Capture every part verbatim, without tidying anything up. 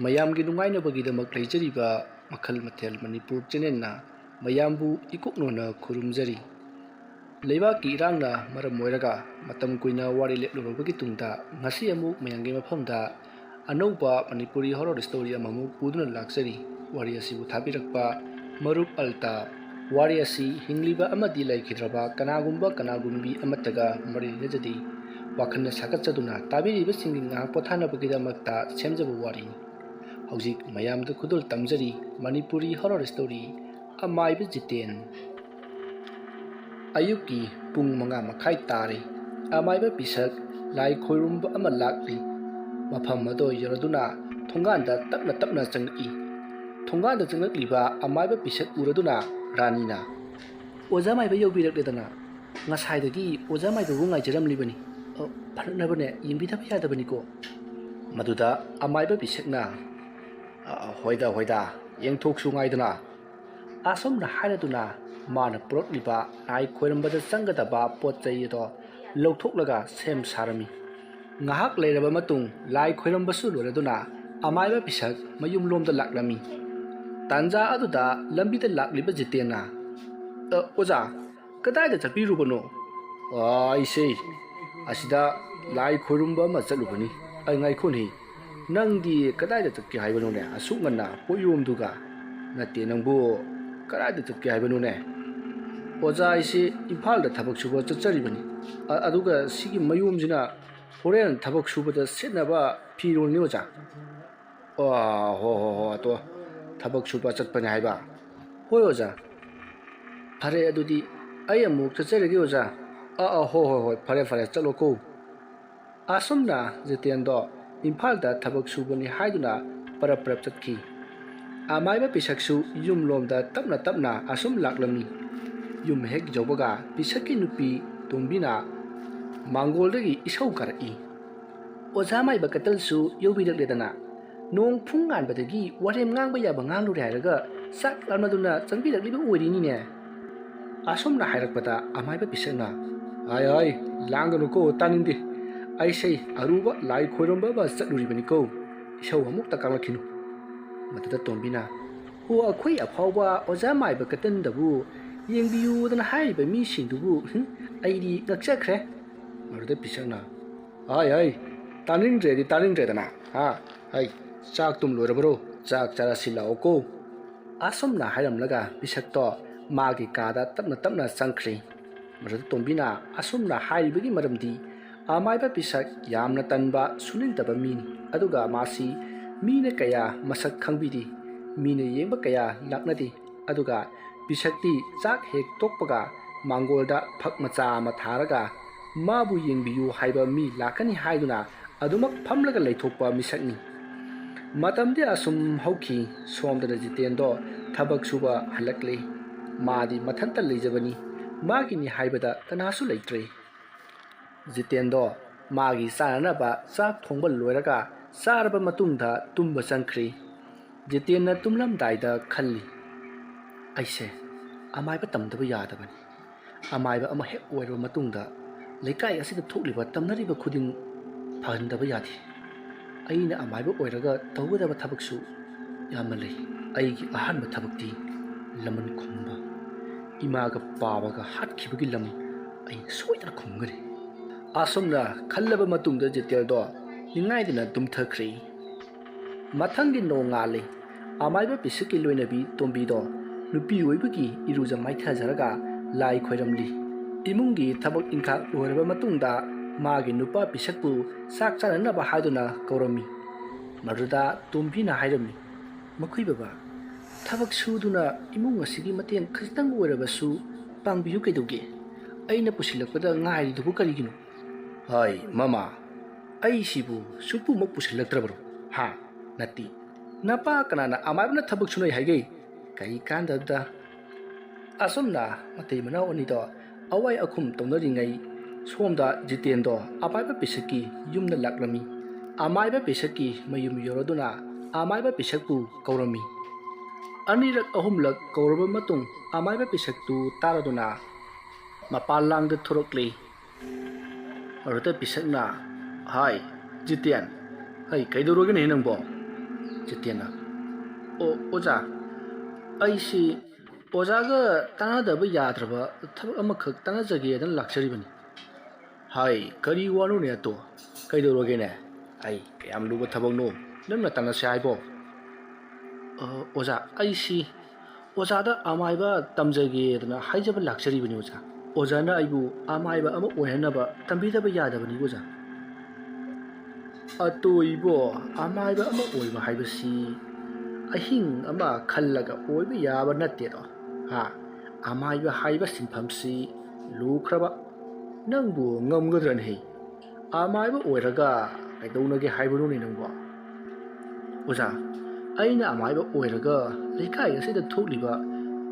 ꯃꯌꯥꯝꯒꯤ ꯅꯨꯡꯉꯥꯏꯅꯕꯒꯤꯗꯃꯛ ꯂꯩꯖꯔꯤꯕ ꯃꯈꯜ ꯃꯊꯦꯜ ꯃꯅꯤꯄꯨꯔ ꯆꯦꯅꯦꯜꯅ ꯃꯌꯥꯝꯕꯨ ꯏꯀꯣꯛꯅꯣꯅ ꯈꯨꯔꯨꯝꯖꯔꯤ꯫ ꯂꯩꯕꯥꯛꯀꯤ ꯏꯔꯥꯡꯅ ꯃꯔꯝ ꯑꯣꯏꯔꯒ ꯃꯇꯝ ꯀꯨꯏꯅ ꯋꯥꯔꯤ ꯂꯦꯞꯂꯨꯔꯕꯒꯤ ꯇꯨꯡꯗ ꯉꯁꯤ ꯑꯃꯨꯛ ꯃꯌꯥꯝꯒꯤ ꯃꯐꯝꯗ ꯑꯅꯧꯕ ꯃꯅꯤꯄꯨꯔꯤ horror story ꯑꯃꯃꯨꯛ ꯄꯨꯗꯨꯅ ꯂꯥꯛꯆꯔꯤ꯫ ꯋꯥꯔꯤ ꯑꯁꯤꯕꯨ ꯊꯥꯕꯤꯔꯛꯄ ꯃꯔꯨꯞ ꯑꯜꯇꯥ꯫ ꯋꯥꯔꯤ ꯑꯁꯤ ꯍꯤꯡꯂꯤꯕ ꯑꯃꯗꯤ ꯂꯩꯈꯤꯗ꯭ꯔꯕ ꯀꯅꯥꯒꯨꯝꯕ ꯀꯅꯥꯒꯨꯝꯕꯤ ꯑꯃꯠꯇꯒ ꯃꯔꯤ ꯂꯩꯅꯖꯗꯦ꯫ ꯋꯥꯈꯜꯅ ꯁꯥꯒꯠꯆꯗꯨꯅ ꯇꯥꯕꯤꯔꯤꯕꯁꯤꯡꯒꯤ ꯉꯥꯏꯍꯥꯛ ꯄꯣꯊꯥꯅꯕꯒꯤꯗꯃꯛꯇ ꯁꯦꯝꯖꯕ ꯋꯥꯔꯤꯅꯤ꯫ ꯍꯧꯖꯤꯛ ꯃꯌꯥꯝꯗ ꯈꯨꯗꯣꯜ ꯇꯝꯖꯔꯤ ꯃꯅꯤꯄꯨꯔꯤ horror story ꯑꯃꯥꯏꯕ ꯖꯤꯇꯦꯟ꯫ ꯑꯌꯨꯛꯀꯤ ꯄꯨꯡ ꯃꯉꯥ ꯃꯈꯥꯏ ꯇꯥꯔꯦ꯫ ꯑꯃꯥꯏꯕ ꯄꯤꯁꯛ ꯂꯥꯏ ꯈꯣꯏꯔꯨꯝꯕ ꯑꯃ ꯂꯥꯛꯂꯤ꯫ ꯃꯐꯝ ꯑꯗꯨ ꯌꯧꯔꯗꯨꯅ ꯊꯣꯡꯒꯥꯟꯗ ꯇꯞꯅ ꯇꯞꯅ ꯆꯪꯂꯛꯏ꯫ ꯊꯣꯡꯒꯥꯟꯗ ꯆꯪꯂꯛꯂꯤꯕ ꯑꯃꯥꯏꯕ ꯄꯤꯁꯛ ꯎꯔꯗꯨꯅ ꯔꯥꯅꯤꯅ, "ꯑꯣꯖꯥ ꯃꯥꯏꯕ ꯌꯧꯕꯤꯔꯛꯂꯦꯗꯅ꯫ ꯉꯁꯥꯏꯗꯒꯤ ꯑꯣꯖꯥ ꯃꯥꯏꯕꯕꯨ ꯉꯥꯏꯖꯔꯝꯂꯤꯕꯅꯤ꯫ ꯑ, ꯐꯔꯛꯅꯕꯅꯦ, ꯌꯦꯡꯕꯤꯗꯕ ꯌꯥꯗꯕꯅꯤꯀꯣ꯫" ꯃꯗꯨꯗ ꯑꯃꯥꯏꯕ ꯄꯤꯁꯛꯅ, "ꯑ, ꯍꯣꯏꯗ, ꯍꯣꯏꯗ, ꯌꯦꯡꯊꯣꯛꯁꯨ ꯉꯥꯏꯗꯅ꯫" ꯑꯁꯨꯝꯅ ꯍꯥꯏꯔꯗꯨꯅ ꯃꯥꯅ ꯄꯨꯔꯛꯂꯤꯕ ꯂꯥꯏ ꯈꯣꯏꯔꯝꯕꯗ ꯆꯪꯒꯗꯕ ꯄꯣꯠ ꯆꯩ ꯑꯗꯣ ꯂꯧꯊꯣꯛꯂꯒ ꯁꯦꯝ ꯁꯥꯔꯝꯃꯤ꯫ ꯉꯥꯏꯍꯥꯛ ꯂꯩꯔꯕ ꯃꯇꯨꯡ ꯂꯥꯏ ꯈꯣꯏꯔꯝꯕꯁꯨ ꯂꯣꯏꯔꯗꯨꯅ ꯑꯃꯥꯏꯕ ꯄꯤꯁꯛ ꯃꯌꯨꯝꯂꯣꯝꯗ ꯂꯥꯛꯂꯝꯃꯤ꯫ ꯇꯥꯟꯖꯥ ꯑꯗꯨꯗ ꯂꯝꯕꯤꯗ ꯂꯥꯛꯂꯤꯕ ꯖꯤꯇꯦꯟꯅ, "ꯑ, ꯑꯣꯖꯥ, ꯀꯗꯥꯏꯗ ꯆꯠꯄꯤꯔꯨꯕꯅꯣ?" "ꯑ, ꯑꯩꯁꯦ ꯑꯁꯤꯗ ꯂꯥꯏ ꯈꯣꯏꯔꯨꯝꯕ ꯑꯃ ꯆꯠꯂꯨꯕꯅꯤ꯫" "ꯑꯩ, ꯉꯥꯏꯈꯣꯅꯦ, ꯅꯪꯗꯤ ꯀꯗꯥꯏꯗ ꯆꯠꯀꯦ ꯍꯥꯏꯕꯅꯣꯅꯦ? ꯑꯁꯨꯛ ꯉꯟꯅ ꯄꯣꯠꯌꯣꯝꯗꯨꯒ?" "ꯅꯠꯇꯦ, ꯅꯪꯕꯨ ꯀꯗꯥꯏꯗ ꯆꯠꯀꯦ ꯍꯥꯏꯕꯅꯣꯅꯦ?" "ꯑꯣꯖꯥ, ꯑꯩꯁꯦ ꯏꯝꯐꯥꯜꯗ ꯊꯕꯛ ꯁꯨꯕ ꯆꯠꯆꯔꯤꯕꯅꯤ꯫ ꯑ-, ꯑꯗꯨꯒ ꯁꯤꯒꯤ ꯃꯌꯣꯝꯁꯤꯅ ꯍꯣꯔꯦꯟ ꯊꯕꯛ ꯁꯨꯕꯗ ꯁꯦꯠꯅꯕ ꯐꯤꯔꯣꯜꯅꯤ, ꯑꯣꯖꯥ꯫" "ꯑꯣ, ꯍꯣ, ꯍꯣ, ꯍꯣ, ꯑꯗꯣ ꯊꯕꯛ ꯁꯨꯕ ꯆꯠꯄꯅꯦ ꯍꯥꯏꯕ?" "ꯍꯣꯏ, ꯑꯣꯖꯥ꯫" "ꯐꯔꯦ, ꯑꯗꯨꯗꯤ ꯑꯩ ꯑꯃꯨꯛ ꯆꯠꯆꯔꯒꯦ, ꯑꯣꯖꯥ꯫" "ꯑꯥ, ꯑꯥ, ꯍꯣꯏ, ꯍꯣꯏ, ꯍꯣꯏ, ꯐꯔꯦ, ꯐꯔꯦ, ꯆꯠꯂꯣꯀꯣ꯫" ꯑꯁꯨꯝꯅ ꯖꯤꯇꯦꯟꯗꯣ ꯏꯝꯐꯥꯜꯗ ꯊꯕꯛ ꯁꯨꯕꯅꯤ ꯍꯥꯏꯗꯨꯅ ꯄꯔꯞ ꯄꯔꯞ ꯆꯠꯈꯤ꯫ ꯑꯃꯥꯏꯕ ꯄꯤꯁꯛꯁꯨ ꯌꯨꯝꯂꯣꯝꯗ ꯇꯞꯅ ꯇꯞꯅ ꯑꯁꯨꯝ ꯂꯥꯛꯂꯝꯃꯤ꯫ ꯌꯨꯝ ꯍꯦꯛ ꯌꯧꯕꯒ ꯄꯤꯁꯛꯀꯤ ꯅꯨꯄꯤ ꯇꯣꯝꯕꯤꯅ ꯃꯥꯡꯒꯣꯜꯗꯒꯤ ꯏꯁꯧ ꯀꯥꯔꯛꯏ, "ꯑꯣꯖꯥ ꯃꯥꯏꯕ ꯀꯇꯜꯁꯨ ꯌꯧꯕꯤꯔꯛꯂꯦꯗꯅ꯫ ꯅꯣꯡ ꯐꯨꯡ ꯉꯥꯟꯕꯗꯒꯤ ꯋꯥꯔꯦꯝ ꯉꯥꯡꯕ ꯌꯥꯕ ꯉꯥꯡꯂꯨꯔꯦ ꯍꯥꯏꯔꯒ ꯆꯥꯛ ꯂꯥꯝꯅꯗꯨꯅ ꯆꯪꯕꯤꯔꯛꯂꯤꯕ ꯑꯣꯏꯔꯤꯅꯤꯅꯦ꯫" ꯑꯁꯨꯝꯅ ꯍꯥꯏꯔꯛꯄꯗ ꯑꯃꯥꯏꯕ ꯄꯤꯁꯛꯅ, "ꯍꯥꯏ, ꯍꯥꯏ, ꯂꯥꯡꯒꯅꯨꯀꯣ, ꯇꯥꯅꯤꯡꯗꯦ꯫ ꯑꯩꯁꯦ ꯑꯔꯨꯕ ꯂꯥꯏ ꯈꯣꯏꯔꯝꯕ ꯑꯃ ꯆꯠꯂꯨꯔꯤꯕꯅꯤꯀꯣ꯫ ꯏꯁꯧ ꯑꯃꯨꯛꯇ ꯀꯥꯡꯂꯛꯈꯤꯅꯨ꯫ ꯃꯗꯨꯗ ꯇꯣꯝꯕꯤꯅ, "ꯍꯣ, ꯑꯩꯈꯣꯏ ꯑꯐꯥꯎꯕ ꯑꯣꯖꯥ ꯃꯥꯏꯕ ꯀꯇꯟꯗꯕꯨ ꯌꯦꯡꯕꯤꯌꯨꯗꯅ ꯍꯥꯏꯔꯤꯕ ꯃꯤꯁꯤꯡꯗꯨꯕꯨ, ꯍꯨꯝ, ꯑꯩꯗꯤ ꯉꯛꯆꯈ꯭ꯔꯦ"꯫ ꯃꯗꯨꯗ ꯄꯤꯁꯛꯅ, "ꯍꯥꯏ, ꯍꯥꯏ, ꯇꯥꯅꯤꯡꯗ꯭ꯔꯦꯗꯤ ꯇꯥꯅꯤꯡꯗ꯭ꯔꯦꯗꯅ, ꯍꯥ? ꯍꯥꯏ, ꯆꯥꯛ ꯇꯨꯝ ꯂꯣꯏꯔꯕꯔꯣ? ꯆꯥꯛ ꯆꯥꯔꯁꯤ ꯂꯥꯛꯑꯣꯀꯣ"꯫ ꯑꯁꯨꯝꯅ ꯍꯥꯏꯔꯝꯂꯒ ꯄꯤꯁꯛꯇꯣ ꯃꯥꯒꯤ ꯀꯥꯗ ꯇꯞꯅ ꯇꯞꯅ ꯆꯪꯈ꯭ꯔꯤ꯫ ꯃꯗꯨꯗ ꯇꯣꯝꯕꯤꯅ ꯑꯁꯨꯝꯅ ꯍꯥꯏꯔꯤꯕꯒꯤ ꯃꯔꯝꯗꯤ, ꯑꯃꯥꯏꯕ ꯄꯤꯁꯛ ꯌꯥꯝꯅ ꯇꯟꯕ, ꯁꯨꯅꯤꯡꯗꯕ ꯃꯤꯅꯤ꯫ ꯑꯗꯨꯒ ꯃꯥꯁꯤ ꯃꯤꯅ ꯀꯌꯥ ꯃꯁꯛ ꯈꯪꯕꯤꯗꯦ, ꯃꯤꯅ ꯌꯦꯡꯕ ꯀꯌꯥ ꯂꯥꯛꯅꯗꯦ꯫ ꯑꯗꯨꯒ ꯄꯤꯁꯛꯇꯤ ꯆꯥꯛ ꯍꯦꯛ ꯇꯣꯛꯄꯒ ꯃꯥꯡꯒꯣꯜꯗ ꯐꯛ ꯃꯆꯥ ꯑꯃ ꯊꯥꯔꯒ ꯃꯥꯕꯨ ꯌꯦꯡꯕꯤꯌꯨ ꯍꯥꯏꯕ ꯃꯤ ꯂꯥꯛꯀꯅꯤ ꯍꯥꯏꯗꯨꯅ ꯑꯗꯨꯃꯛ ꯐꯝꯂꯒ ꯂꯩꯊꯣꯛꯄ ꯃꯤꯁꯛꯅꯤ꯫ ꯃꯇꯝꯗꯤ ꯑꯁꯨꯝ ꯍꯧꯈꯤ꯫ ꯁꯣꯝꯗꯅ ꯖꯤꯇꯦꯟꯗꯣ ꯊꯕꯛ ꯁꯨꯕ ꯍꯜꯂꯛꯂꯦ꯫ ꯃꯥꯗꯤ ꯃꯊꯟꯇ ꯂꯩꯖꯕꯅꯤ꯫ ꯃꯥꯒꯤꯅꯤ ꯍꯥꯏꯕꯗ ꯀꯅꯥꯁꯨ ꯂꯩꯇ꯭ꯔꯦ꯫ ꯖꯤꯇꯦꯟꯗꯣ ꯃꯥꯒꯤ ꯆꯥꯅꯅꯕ ꯆꯥꯛ ꯊꯣꯡꯕ ꯂꯣꯏꯔꯒ ꯆꯥꯔꯕ ꯃꯇꯨꯡꯗ ꯇꯨꯝꯕ ꯆꯪꯈ꯭ꯔꯤ꯫ ꯖꯤꯇꯦꯟꯅ ꯇꯨꯝꯂꯝꯗꯥꯏꯗ ꯈꯜꯂꯤ, "ꯑꯩꯁꯦ ꯑꯃꯥꯏꯕ ꯇꯝꯗꯕ ꯌꯥꯗꯕꯅꯤ꯫ ꯑꯃꯥꯏꯕ ꯑꯃ ꯍꯦꯛ ꯑꯣꯏꯔꯕ ꯃꯇꯨꯡꯗ ꯂꯩꯀꯥꯏ ꯑꯁꯤꯗ ꯊꯣꯛꯂꯤꯕ ꯇꯝꯅꯔꯤꯕ ꯈꯨꯗꯤꯡ ꯐꯍꯟꯗꯕ ꯌꯥꯗꯦ꯫ ꯑꯩꯅ ꯑꯃꯥꯏꯕ ꯑꯣꯏꯔꯒ ꯇꯧꯒꯗꯕ ꯊꯕꯛꯁꯨ ꯌꯥꯝꯅ ꯂꯩ꯫ ꯑꯩꯒꯤ ꯑꯍꯥꯟꯕ ꯊꯕꯛꯇꯤ ꯂꯃꯟ ꯈꯨꯝꯕ꯫ ꯏꯃꯥꯒ ꯄꯥꯕꯒ ꯍꯥꯠꯈꯤꯕꯒꯤ ꯂꯃꯟ ꯑꯩ ꯁꯣꯏꯗꯅ ꯈꯨꯝꯒꯅꯤ"꯫ ꯑꯁꯨꯝꯅ ꯈꯜꯂꯕ ꯃꯇꯨꯡꯗ ꯖꯤꯇꯦꯟꯗꯣ ꯅꯤꯡꯉꯥꯏꯗꯅ ꯇꯨꯝꯊꯈ꯭ꯔꯦ꯫ ꯃꯊꯪꯒꯤ ꯅꯣꯡꯉꯥꯜꯂꯤ꯫ ꯑꯃꯥꯏꯕ ꯄꯤꯁꯛꯀꯤ ꯂꯣꯏꯅꯕꯤ ꯇꯣꯝꯕꯤꯗꯣ ꯅꯨꯄꯤ ꯑꯣꯏꯕꯒꯤ ꯏꯔꯨꯖ ꯃꯥꯏꯊꯖꯔꯒ ꯂꯥꯏ ꯈꯣꯏꯔꯝꯂꯤ꯫ ꯏꯃꯨꯡꯒꯤ ꯊꯕꯛ ꯏꯪꯈꯥꯡ ꯂꯣꯏꯔꯕ ꯃꯇꯨꯡꯗ ꯃꯥꯒꯤ ꯅꯨꯄꯥ ꯄꯤꯁꯛꯄꯨ ꯆꯥꯛ ꯆꯥꯅꯅꯕ ꯍꯥꯏꯗꯨꯅ ꯀꯧꯔꯝꯃꯤ꯫ ꯃꯗꯨꯗ ꯇꯣꯝꯕꯤꯅ ꯍꯥꯏꯔꯝꯃꯤ, "ꯃꯈꯣꯏ ꯕꯕꯥ, ꯊꯕꯛ ꯁꯨꯗꯨꯅ ꯏꯃꯨꯡ ꯑꯁꯤꯒꯤ ꯃꯇꯦꯡ ꯈꯖꯤꯛꯇꯪ ꯑꯣꯏꯔꯕꯁꯨ ꯄꯥꯡꯕꯤꯌꯨ ꯀꯩꯗꯧꯒꯦ? ꯑꯩꯅ ꯄꯨꯁꯤꯜꯂꯛꯄꯗ ꯉꯥꯏꯔꯤꯗꯨꯕꯨ ꯀꯔꯤꯒꯤꯅꯣ?" "ꯍꯥꯏ, ꯃꯃꯥ, ꯑꯩꯁꯤꯕꯨ ꯁꯨꯛꯄꯨꯃꯛ ꯄꯨꯁꯤꯜꯂꯛꯇ꯭ꯔꯕ꯭ꯔꯣ? ꯍꯥ? ꯅꯠꯇꯦ꯫ ꯅꯄꯥ ꯀꯅꯥꯅ ꯑꯃꯥꯏꯕꯅ ꯊꯕꯛ ꯁꯨꯅꯩ ꯍꯥꯏꯒꯦ? ꯀꯔꯤ ꯀꯥꯟꯗꯕꯗ?" ꯑꯁꯨꯝꯅ ꯃꯇꯩ ꯃꯅꯥꯎ ꯑꯅꯤꯗꯣ ꯑꯋꯥꯏ ꯑꯈꯨꯝ ꯇꯧꯅꯔꯤꯉꯩ, ꯁꯣꯝꯗ ꯖꯤꯇꯦꯟꯗꯣ ꯑꯃꯥꯏꯕ ꯄꯤꯁꯛꯀꯤ ꯌꯨꯝꯗ ꯂꯥꯛꯂꯝꯃꯤ꯫ ꯑꯃꯥꯏꯕ ꯄꯤꯁꯛꯀꯤ ꯃꯌꯨꯝ ꯌꯧꯔꯗꯨꯅ ꯑꯃꯥꯏꯕ ꯄꯤꯁꯛꯄꯨ ꯀꯧꯔꯝꯃꯤ꯫ ꯑꯅꯤꯔꯛ ꯑꯍꯨꯝꯂꯛ ꯀꯧꯔꯕ ꯃꯇꯨꯡ, ꯑꯃꯥꯏꯕ ꯄꯤꯁꯛꯇꯨ ꯇꯥꯔꯗꯨꯅ ꯃꯄꯥꯟ ꯂꯥꯡꯗ ꯊꯣꯔꯛꯂꯤ꯫ ꯃꯗꯨꯗ ꯄꯤꯁꯛꯅ, "ꯍꯥꯏ, ꯖꯤꯇꯦꯟ, ꯑꯩ ꯀꯩꯗꯧꯔꯒꯦꯅꯦ ꯅꯪꯕꯣ? ꯖꯤꯇꯦꯟꯅ, "ꯑꯣ ꯑꯣꯖꯥ, ꯑꯩꯁꯤ ꯑꯣꯖꯥꯒ ꯇꯥꯟꯅꯗꯕ ꯌꯥꯗ꯭ꯔꯕ ꯊꯕꯛ ꯑꯃꯈꯛ ꯇꯥꯟꯅꯖꯒꯦꯗꯅ ꯂꯥꯛꯆꯔꯤꯕꯅꯤ꯫" "ꯍꯥꯏ, ꯀꯔꯤ ꯋꯥꯅꯣꯅꯦ ꯑꯗꯣ? ꯀꯩꯗꯧꯔꯒꯦꯅꯦ? ꯑꯩ ꯀꯌꯥꯝ ꯂꯨꯕ ꯊꯕꯛꯅꯣ ꯅꯪꯅ ꯇꯥꯟꯅꯁꯦ ꯍꯥꯏꯕꯣ?" "ꯑ, ꯑꯣꯖꯥ, ꯑꯩꯁꯤ ꯑꯣꯖꯥꯗ ꯑꯃꯥꯏꯕ ꯇꯝꯖꯒꯦꯗꯅ ꯍꯥꯏꯖꯕ ꯂꯥꯛꯆꯔꯤꯕꯅꯤ ꯑꯣꯖꯥ꯫ ꯑꯣꯖꯥꯅ ꯑꯩꯕꯨ ꯑꯃꯥꯏꯕ ꯑꯃ ꯑꯣꯏꯍꯟꯅꯕ ꯇꯝꯕꯤꯗꯕ ꯌꯥꯗꯕꯅꯤ ꯑꯣꯖꯥ꯫" "ꯑꯇꯣ ꯏꯕꯣ, ꯑꯃꯥꯏꯕ ꯑꯃ ꯑꯣꯏꯕ ꯍꯥꯏꯕꯁꯤ ꯑꯍꯤꯡ ꯑꯃ ꯈꯜꯂꯒ ꯑꯣꯏꯕ ꯌꯥꯕ ꯅꯠꯇꯦꯗꯣ꯫ ꯍꯥ? ꯑꯃꯥꯏꯕ ꯍꯥꯏꯕ ꯁꯤꯟꯐꯝꯁꯤ ꯂꯨꯈ꯭ꯔꯕ꯫ ꯅꯪꯕꯨ ꯉꯝꯒꯗ꯭ꯔꯅꯦ? ꯑꯃꯥꯏꯕ ꯑꯣꯏꯔꯒ ꯀꯩꯗꯧꯅꯒꯦ ꯍꯥꯏꯕꯅꯣꯅꯦ ꯅꯪꯕꯣ?" "ꯑꯣꯖꯥ, ꯑꯩꯅ ꯑꯃꯥꯏꯕ ꯑꯣꯏꯔꯒ ꯂꯩꯀꯥꯏ ꯑꯁꯤꯗ ꯊꯣꯛꯂꯤꯕ,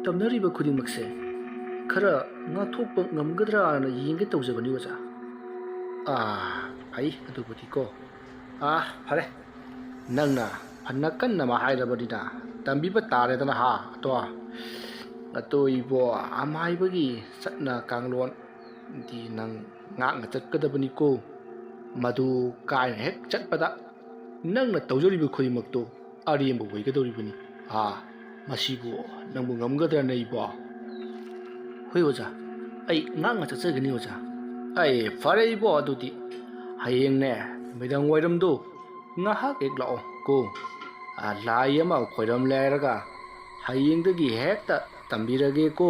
ꯇꯝꯅꯔꯤꯕ ꯈꯨꯗꯤꯡꯃꯛꯁꯦ ꯈꯔ ꯉꯥꯛꯊꯣꯛꯄ ꯉꯝꯒꯗ꯭ꯔꯥꯅ ꯌꯦꯡꯒꯦ ꯇꯧꯖꯕꯅꯤ ꯑꯣꯖꯥ꯫" "ꯑꯥ, ꯐꯩ ꯑꯗꯨꯕꯨꯗꯤꯀꯣ꯫ ꯑꯥ, ꯐꯔꯦ, ꯅꯪꯅ ꯐꯅ ꯀꯟꯅ ꯑꯃ ꯍꯥꯏꯔꯕꯅꯤꯅ ꯇꯝꯕꯤꯕ ꯇꯥꯔꯦꯗꯅ ꯍꯥ ꯑꯇꯣ꯫ ꯑꯇꯣ ꯏꯕꯣ, ꯑꯃꯥꯏꯕꯒꯤ ꯆꯠꯅ ꯀꯥꯡꯂꯣꯟꯗꯤ ꯅꯪ ꯉꯥꯛꯅ ꯆꯠꯀꯗꯕꯅꯤꯀꯣ꯫ ꯃꯗꯨ ꯀꯥꯏꯅ ꯍꯦꯛ ꯆꯠꯄꯗ ꯅꯪꯅ ꯇꯧꯖꯔꯤꯕ ꯈꯨꯗꯤꯡꯃꯛꯇꯣ ꯑꯔꯦꯝꯕ ꯑꯣꯏꯒꯗꯧꯔꯤꯕꯅꯤ꯫ ꯑꯥ, ꯃꯁꯤꯕꯨ ꯅꯪꯕꯨ ꯉꯝꯒꯗ꯭ꯔꯅꯦ ꯏꯕꯣ?" "ꯍꯣꯏ ꯑꯣꯖꯥ, ꯑꯩ ꯉꯥꯛꯅ ꯆꯠꯆꯒꯅꯤ ꯑꯣꯖꯥ꯫" "ꯑꯩ ꯐꯔꯦ ꯏꯕꯣ, ꯑꯗꯨꯗꯤ ꯍꯌꯦꯡꯅꯦ ꯅꯨꯃꯤꯗꯥꯡ ꯋꯥꯏꯔꯝꯗꯣ ꯉꯥꯏꯍꯥꯛ ꯍꯦꯛ ꯂꯥꯛꯑꯣ ꯀꯣ꯫ ꯑꯥ, ꯂꯥꯏ ꯑꯃ ꯈꯣꯏꯔꯝꯂꯦ ꯍꯥꯏꯔꯒ ꯍꯌꯦꯡꯗꯒꯤ ꯍꯦꯛꯇ ꯇꯝꯕꯤꯔꯒꯦ ꯀꯣ꯫"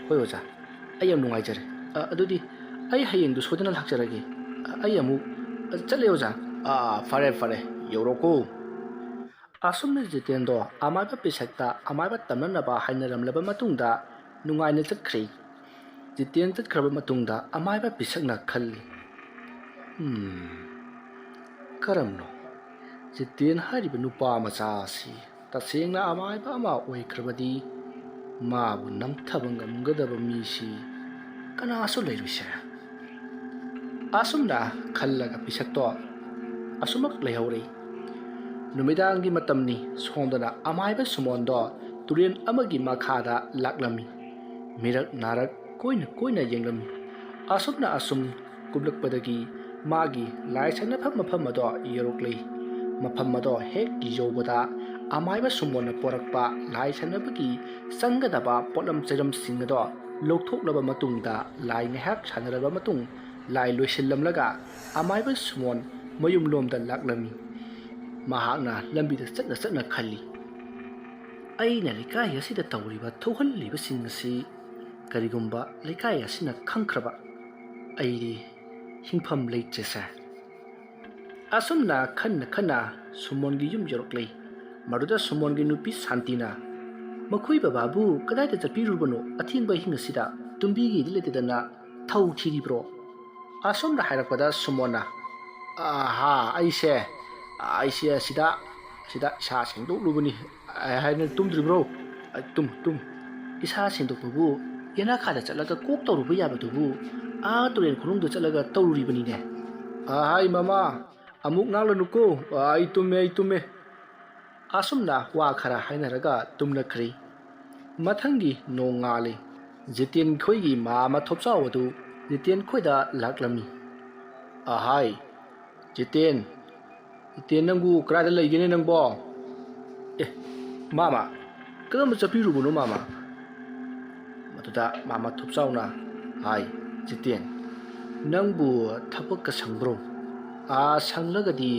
"ꯍꯣꯏ ꯑꯣꯖꯥ, ꯑꯩ ꯌꯥꯝ ꯅꯨꯡꯉꯥꯏꯖꯔꯦ꯫ ꯑ, ꯑꯗꯨꯗꯤ ꯑꯩ ꯍꯌꯦꯡꯗꯨ ꯁꯣꯏꯗꯅ ꯂꯥꯛꯆꯔꯒꯦ꯫ ꯑ, ꯑꯩ ꯑꯃꯨꯛ, ꯑ, ꯆꯠꯂꯦ ꯑꯣꯖꯥ꯫" "ꯑꯥ, ꯐꯔꯦ ꯐꯔꯦ, ꯌꯧꯔꯣꯀꯣ꯫" ꯑꯁꯨꯝꯅ ꯖꯤꯇꯦꯟꯗꯣ ꯑꯃꯥꯏꯕ ꯄꯤꯁꯛꯇ ꯑꯃꯥꯏꯕ ꯇꯝꯅꯅꯕ ꯍꯥꯏꯅꯔꯝꯂꯕ ꯃꯇꯨꯡꯗ ꯅꯨꯡꯉꯥꯏꯅ ꯆꯠꯈ꯭ꯔꯦ꯫ ꯖꯤꯇꯦꯟ ꯆꯠꯈ꯭ꯔꯕ ꯃꯇꯨꯡꯗ ꯑꯃꯥꯏꯕ ꯄꯤꯁꯛꯅ ꯈꯜꯂꯤ, "ꯎꯝ, ꯀꯔꯝꯅꯣ? ꯖꯤꯇꯦꯟ ꯍꯥꯏꯔꯤꯕ ꯅꯨꯄꯥ ꯃꯆꯥ ꯑꯁꯤ ꯇꯁꯦꯡꯅ ꯑꯃꯥꯏꯕ ꯑꯃ ꯑꯣꯏꯈ꯭ꯔꯕꯗꯤ ꯃꯥꯕꯨ ꯅꯝꯊꯕ ꯉꯝꯒꯗꯕ ꯃꯤꯁꯤ ꯀꯅꯥꯁꯨ ꯂꯩꯔꯣꯏꯁꯦ꯫" ꯑꯁꯨꯝꯅ ꯈꯜꯂꯒ ꯄꯤꯁꯛꯇꯣ ꯑꯁꯨꯃꯛ ꯂꯩꯍꯧꯔꯦ꯫ ꯅꯨꯃꯤꯗꯥꯡꯒꯤ ꯃꯇꯝꯅꯤ꯫ ꯁꯣꯝꯗꯅ ꯑꯃꯥꯏꯕ ꯁꯨꯃꯣꯟꯗꯣ ꯇꯨꯔꯦꯜ ꯑꯃꯒꯤ ꯃꯈꯥꯗ ꯂꯥꯛꯂꯝꯃꯤ꯫ ꯃꯤꯔꯛ ꯅꯥꯔꯛ ꯀꯣꯏꯅ ꯀꯣꯏꯅ ꯌꯦꯡꯂꯝꯃꯤ꯫ ꯑꯁꯨꯝꯅ ꯑꯁꯨꯝ ꯀꯨꯝꯂꯛꯄꯗꯒꯤ ꯃꯥꯒꯤ ꯂꯥꯏ ꯁꯥꯟꯅꯐꯝ ꯃꯐꯝ ꯑꯗꯣ ꯌꯧꯔꯛꯂꯤ꯫ ꯃꯐꯝ ꯑꯗꯣ ꯍꯦꯛ ꯌꯧꯕꯗ ꯑꯃꯥꯏꯕ ꯁꯨꯃꯣꯟꯅ ꯄꯣꯔꯛꯄ ꯂꯥꯏ ꯁꯥꯟꯅꯕꯒꯤ ꯆꯪꯒꯗꯕ ꯄꯣꯠꯂꯝ ꯆꯩꯔꯝꯁꯤꯡ ꯑꯗꯣ ꯂꯧꯊꯣꯛꯂꯕ ꯃꯇꯨꯡꯗ ꯂꯥꯏ ꯉꯥꯏꯍꯥꯛ ꯁꯥꯟꯅꯔꯕ ꯃꯇꯨꯡ ꯂꯥꯏ ꯂꯣꯏꯁꯤꯜꯂꯝꯂꯒ ꯑꯃꯥꯏꯕ ꯁꯨꯃꯣꯟ ꯃꯌꯨꯝꯂꯣꯝꯗ ꯂꯥꯛꯂꯝꯃꯤ꯫ ꯃꯍꯥꯛꯅ ꯂꯝꯕꯤꯗ ꯆꯠꯅ ꯆꯠꯅ ꯈꯜꯂꯤ, "ꯑꯩꯅ ꯂꯩꯀꯥꯏ ꯑꯁꯤꯗ ꯇꯧꯔꯤꯕ ꯊꯣꯛꯍꯜꯂꯤꯕꯁꯤꯡ ꯑꯁꯤ ꯀꯔꯤꯒꯨꯝꯕ ꯂꯩꯀꯥꯏ ꯑꯁꯤꯅ ꯈꯪꯈ꯭ꯔꯕ ꯑꯩꯗꯤ ꯍꯤꯡꯐꯝ ꯂꯩꯇ꯭ꯔꯦꯁꯦ"꯫ ꯑꯁꯨꯝꯅ ꯈꯟꯅ ꯈꯟꯅ ꯁꯨꯃꯣꯟꯒꯤ ꯌꯨꯝ ꯌꯧꯔꯛꯂꯦ꯫ ꯃꯗꯨꯗ ꯁꯨꯃꯣꯟꯒꯤ ꯅꯨꯄꯤ ꯁꯥꯟꯇꯤꯅ, "ꯃꯈꯣꯏ ꯕꯕꯥꯕꯨ ꯀꯗꯥꯏꯗ ꯆꯠꯄꯤꯔꯨꯕꯅꯣ? ꯑꯊꯦꯡꯕ ꯑꯍꯤꯡ ꯑꯁꯤꯗ ꯇꯨꯝꯕꯤꯒꯦꯗꯤ ꯂꯩꯇꯗꯅ ꯊꯧ ꯊꯤꯔꯤꯕ꯭ꯔꯣ?" ꯑꯁꯨꯝꯅ ꯍꯥꯏꯔꯛꯄꯗ ꯁꯨꯃꯣꯟꯅ, "ꯑꯍꯥ, ꯑꯩꯁꯦ, ꯑꯩꯁꯦ ꯑꯁꯤꯗ, ꯑꯁꯤꯗ ꯏꯁꯥ ꯁꯦꯡꯗꯣꯛꯂꯨꯕꯅꯤ"꯫ "ꯑꯩ ꯍꯥꯏꯅ ꯇꯨꯝꯗ꯭ꯔꯤꯕ꯭ꯔꯣ?" "ꯑꯩ ꯇꯨꯝ, ꯇꯨꯝ꯫ ꯏꯁꯥ ꯁꯦꯡꯗꯣꯛꯄꯕꯨ ꯌꯦꯅꯥꯈꯥꯗ ꯆꯠꯂꯒ ꯀꯣꯛ ꯇꯧꯔꯨꯕ ꯌꯥꯕꯗꯨꯕꯨ ꯑꯥ ꯇꯨꯔꯦꯟ ꯈꯣꯡꯅꯨꯡꯗ ꯆꯠꯂꯒ ꯇꯧꯔꯨꯔꯤꯕꯅꯤꯅꯦ"꯫ "ꯑꯍꯥꯏ ꯃꯃꯥ, ꯑꯃꯨꯛ ꯉꯥꯡꯂꯅꯨꯀꯣ꯫ ꯑꯩ ꯇꯨꯝꯃꯦ, ꯑꯩ ꯇꯨꯝꯃꯦ"꯫ ꯑꯁꯨꯝꯅ ꯋꯥ ꯈꯔ ꯍꯥꯏꯅꯔꯒ ꯇꯨꯝꯅꯈ꯭ꯔꯦ꯫ ꯃꯊꯪꯒꯤ ꯅꯣꯡꯉꯥꯜꯂꯦ꯫ ꯖꯤꯇꯦꯟ ꯈꯣꯏꯒꯤ ꯃꯥꯃ ꯊꯣꯞꯆꯥꯎ ꯑꯗꯨ ꯖꯤꯇꯦꯟ ꯈꯣꯏꯗ ꯂꯥꯛꯂꯝꯃꯤ꯫ "ꯑꯍꯥꯏ, ꯖꯤꯇꯦꯟ, ꯖꯤꯇꯦꯟ, ꯅꯪꯕꯨ ꯀꯗꯥꯏꯗ ꯂꯩꯒꯦꯅꯦ ꯅꯪꯕꯣ? ꯑꯦ, ꯃꯥꯃ, ꯀꯔꯝꯕ ꯆꯠꯄꯤꯔꯨꯕꯅꯣ ꯃꯥꯃ?" ꯃꯗꯨꯗ ꯃꯥꯃ ꯊꯣꯞꯆꯥꯎꯅ, "ꯍꯥꯏ, ꯖꯤꯇꯦꯟ, ꯅꯪꯕꯨ ꯊꯕꯛꯀ ꯁꯪꯕ꯭ꯔꯣ? ꯑꯥ, ꯁꯪꯂꯒꯗꯤ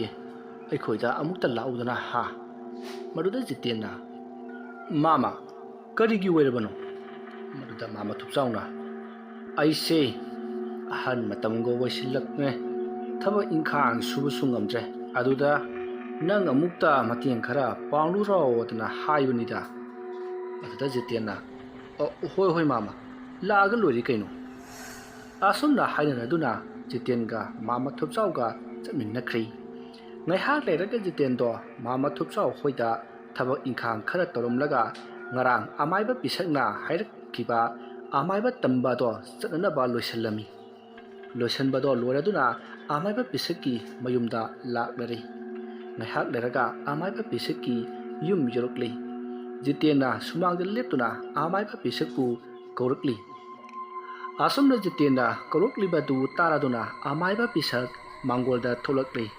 ꯑꯩꯈꯣꯏꯗ ꯑꯃꯨꯛꯇ ꯂꯥꯛꯎꯗꯅ, ꯍꯥ?" ꯃꯗꯨꯗ ꯖꯤꯇꯦꯟꯅ, "ꯃꯥꯃ, ꯀꯔꯤꯒꯤ ꯑꯣꯏꯔꯕꯅꯣ?" ꯃꯗꯨꯗ ꯃꯥꯃ ꯊꯣꯞꯆꯥꯎꯅ, "ꯑꯩꯁꯦ ꯑꯍꯟ ꯃꯇꯝꯒ ꯑꯣꯏꯁꯤꯜꯂꯛꯂꯦ, ꯊꯕꯛ ꯏꯪꯈꯥꯡ ꯁꯨꯕꯁꯨ ꯉꯝꯗ꯭ꯔꯦ, ꯑꯗꯨꯗ ꯅꯪ ꯑꯃꯨꯛꯇ ꯃꯇꯦꯡ ꯈꯔ ꯄꯥꯡꯂꯨꯔꯣꯗꯅ ꯍꯥꯏꯕꯅꯤꯗ"꯫ ꯑꯗꯨꯗ ꯖꯤꯇꯦꯟꯅ, "ꯑꯣ, ꯍꯣꯏ, ꯍꯣꯏ ꯃꯥꯃ, ꯂꯥꯛꯑꯒ ꯂꯣꯏꯔꯦ ꯀꯩꯅꯣ"꯫ ꯑꯁꯨꯝꯅ ꯍꯥꯏꯅꯅꯗꯨꯅ ꯖꯤꯇꯦꯟꯒ ꯃꯥꯃ ꯊꯣꯞꯆꯥꯎꯒ ꯆꯠꯃꯤꯟꯅꯈ꯭ꯔꯦ꯫ ꯉꯥꯏꯍꯥꯛ ꯂꯩꯔꯒ ꯖꯤꯇꯦꯟꯗꯣ ꯃꯥꯃ ꯊꯣꯞꯆꯥꯎ ꯍꯣꯏꯗ ꯊꯕꯛ ꯏꯪꯈꯥꯡ ꯈꯔ ꯇꯧꯔꯝꯂꯒ ꯉꯔꯥꯡ ꯑꯃꯥꯏꯕ ꯄꯤꯁꯛꯅ ꯍꯥꯏꯔꯛꯈꯤꯕ ꯑꯃꯥꯏꯕ ꯇꯝꯕꯗꯣ ꯆꯠꯅꯅꯕ ꯂꯣꯏꯁꯤꯜꯂꯝꯃꯤ꯫ ꯂꯣꯏꯁꯤꯟꯕꯗꯣ ꯂꯣꯏꯔꯗꯨꯅ ꯑꯃꯥꯏꯕ ꯄꯤꯁꯛꯀꯤ ꯃꯌꯨꯝꯗ ꯂꯥꯛꯂꯔꯦ꯫ ꯉꯥꯏꯍꯥꯛ ꯂꯩꯔꯒ ꯑꯃꯥꯏꯕ ꯄꯤꯁꯛꯀꯤ ꯌꯨꯝ ꯌꯧꯔꯛꯂꯦ꯫ ꯖꯤꯇꯦꯟꯅ ꯁꯨꯃꯥꯡꯗ ꯂꯦꯞꯇꯨꯅ ꯑꯃꯥꯏꯕ ꯄꯤꯁꯛꯄꯨ ꯀꯧꯔꯛꯂꯤ꯫ ꯑꯁꯨꯝꯅ ꯖꯤꯇꯦꯟꯅ ꯀꯧꯔꯛꯂꯤꯕꯗꯨ ꯇꯥꯔꯗꯨꯅ ꯑꯃꯥꯏꯕ ꯄꯤꯁꯛ ꯃꯥꯡꯒꯣꯜꯗ ꯊꯣꯛꯂꯛꯂꯤ꯫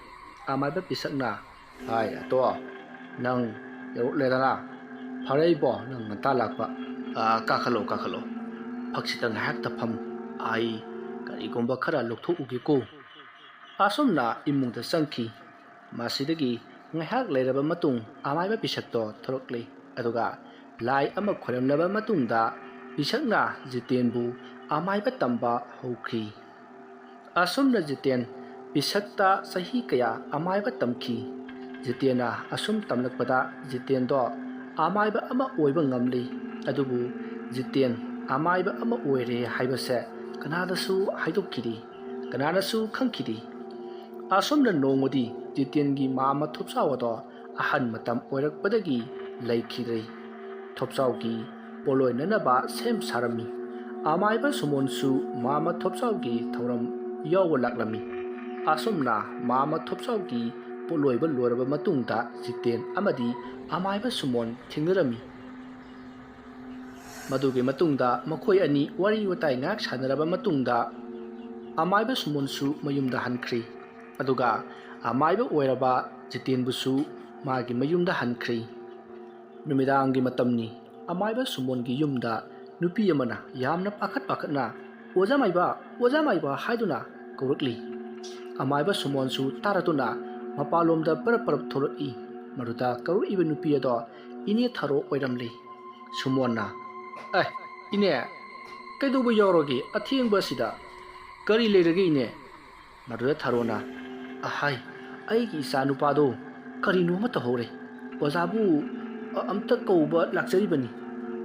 ꯑꯃꯥꯏꯕ ꯄꯤꯁꯛꯅ, "ꯍꯥꯏ ꯑꯇꯣ, ꯅꯪ ꯌꯧꯔꯛꯂꯦꯗꯅ? ꯐꯔꯦ ꯏꯕꯣ, ꯅꯪ ꯉꯟꯇꯥ ꯂꯥꯛꯄ꯫ ꯑꯥ, ꯀꯥꯈꯠꯂꯣ, ꯀꯥꯈꯠꯂꯣ꯫ ꯐꯛꯁꯤꯗ ꯉꯥꯏꯍꯥꯛꯇ ꯐꯝ꯫ ꯑꯩ ꯀꯔꯤꯒꯨꯝꯕ ꯈꯔ ꯂꯧꯊꯣꯛꯎꯒꯦꯀꯣ꯫" ꯑꯁꯨꯝꯅ ꯏꯃꯨꯡꯗ ꯆꯪꯈꯤ꯫ ꯃꯁꯤꯗꯒꯤ ꯉꯥꯏꯍꯥꯛ ꯂꯩꯔꯕ ꯃꯇꯨꯡ ꯑꯃꯥꯏꯕ ꯄꯤꯁꯛꯇꯣ ꯊꯣꯔꯛꯂꯦ꯫ ꯑꯗꯨꯒ ꯂꯥꯏ ꯑꯃ ꯈꯣꯏꯔꯝꯂꯕ ꯃꯇꯨꯡꯗ ꯄꯤꯁꯛꯅ ꯖꯤꯇꯦꯟꯕꯨ ꯑꯃꯥꯏꯕ ꯇꯝꯕ ꯍꯧꯈꯤ꯫ ꯑꯁꯨꯝꯅ ꯖꯤꯇꯦꯟ ꯄꯤꯁꯛꯇ ꯆꯍꯤ ꯀꯌꯥ ꯑꯃꯥꯏꯕ ꯇꯝꯈꯤ꯫ ꯖꯤꯇꯦꯟꯅ ꯑꯁꯨꯝ ꯇꯝꯂꯛꯄꯗ ꯖꯤꯇꯦꯟꯗꯣ ꯑꯃꯥꯏꯕ ꯑꯃ ꯑꯣꯏꯕ ꯉꯝꯂꯤ꯫ ꯑꯗꯨꯕꯨ ꯖꯤꯇꯦꯟ ꯑꯃꯥꯏꯕ ꯑꯃ ꯑꯣꯏꯔꯦ ꯍꯥꯏꯕꯁꯦ ꯀꯅꯥꯗꯁꯨ ꯍꯥꯏꯗꯣꯛꯈꯤꯗꯦ, ꯀꯅꯥꯅꯁꯨ ꯈꯪꯈꯤꯗꯦ꯫ ꯑꯁꯨꯝꯅ ꯅꯣꯡꯃꯗꯤ ꯖꯤꯇꯦꯟꯒꯤ ꯃꯥꯝꯃ ꯊꯣꯞꯆꯥꯎ ꯑꯗꯣ ꯑꯍꯟ ꯃꯇꯝ ꯑꯣꯏꯔꯛꯄꯗꯒꯤ ꯂꯩꯈꯤꯗ꯭ꯔꯦ꯫ ꯊꯣꯞꯆꯥꯎꯒꯤ ꯄꯣꯠꯂꯣꯏꯅꯅꯕ ꯁꯦꯝ ꯁꯥꯔꯝꯃꯤ꯫ ꯑꯃꯥꯏꯕ ꯁꯨꯃꯣꯟꯁꯨ ꯃꯥꯝꯃ ꯊꯣꯞꯆꯥꯎꯒꯤ ꯊꯧꯔꯝ ꯌꯥꯎꯕ ꯂꯥꯛꯂꯝꯃꯤ꯫ ꯑꯁꯨꯝꯅ ꯃꯥꯝꯃ ꯊꯣꯞꯆꯥꯎꯒꯤ ꯄꯣꯠꯂꯣꯏꯕ ꯂꯣꯏꯔꯕ ꯃꯇꯨꯡꯗ ꯖꯤꯇꯦꯟ ꯑꯃꯗꯤ ꯑꯃꯥꯏꯕ ꯁꯨꯃꯣꯟ ꯊꯦꯡꯅꯔꯝꯃꯤ꯫ ꯃꯗꯨꯒꯤ ꯃꯇꯨꯡꯗ ꯃꯈꯣꯏ ꯑꯅꯤ ꯋꯥꯔꯤ ꯋꯥꯇꯥꯏ ꯉꯥꯏꯍꯥꯛ ꯁꯥꯟꯅꯔꯕ ꯃꯇꯨꯡꯗ ꯑꯃꯥꯏꯕ ꯁꯨꯃꯣꯟꯁꯨ ꯃꯌꯨꯝꯗ ꯍꯟꯈ꯭ꯔꯤ꯫ ꯑꯗꯨꯒ ꯑꯃꯥꯏꯕ ꯑꯣꯏꯔꯕ ꯖꯤꯇꯦꯟꯕꯨꯁꯨ ꯃꯥꯒꯤ ꯃꯌꯨꯝꯗ ꯍꯟꯈ꯭ꯔꯤ꯫ ꯅꯨꯃꯤꯗꯥꯡꯒꯤ ꯃꯇꯝꯅꯤ꯫ ꯑꯃꯥꯏꯕ ꯁꯨꯃꯣꯟꯒꯤ ꯌꯨꯝꯗ ꯅꯨꯄꯤ ꯑꯃꯅ ꯌꯥꯝꯅ ꯄꯥꯈꯠ ꯄꯥꯈꯠꯅ, "ꯑꯣꯖꯥ ꯃꯥꯏꯕ, ꯑꯣꯖꯥ ꯃꯥꯏꯕ" ꯍꯥꯏꯗꯨꯅ ꯀꯧꯔꯛꯂꯤ꯫ ꯑꯃꯥꯏꯕ ꯁꯨꯃꯣꯟꯁꯨ ꯇꯥꯔꯗꯨꯅ ꯃꯄꯥꯟꯂꯣꯝꯗ ꯄꯔꯞ ꯄꯔꯞ ꯊꯣꯛꯂꯛꯏ꯫ ꯃꯗꯨꯗ ꯀꯧꯔꯛꯏꯕ ꯅꯨꯄꯤ ꯑꯗꯣ ꯏꯅꯦ ꯊꯔꯣ ꯑꯣꯏꯔꯝꯂꯤ꯫ ꯁꯨꯃꯣꯟꯅ, "ꯑꯦ, ꯏꯅꯦ, ꯀꯩꯗꯧꯕ ꯌꯥꯎꯔꯒꯦ ꯑꯊꯦꯡꯕ ꯑꯁꯤꯗ? ꯀꯔꯤ ꯂꯩꯔꯒꯦ ꯏꯅꯦ?" ꯃꯗꯨꯗ ꯊꯔꯣꯅ, "ꯑꯍꯥꯏ, ꯑꯩꯒꯤ ꯏꯆꯥ ꯅꯨꯄꯥꯗꯣ ꯀꯔꯤꯅꯣ ꯑꯃ ꯇꯧꯍꯧꯔꯦ꯫ ꯑꯣꯖꯥꯕꯨ, ꯑ, ꯑꯝꯇ ꯀꯧꯕ ꯂꯥꯛꯆꯔꯤꯕꯅꯤ꯫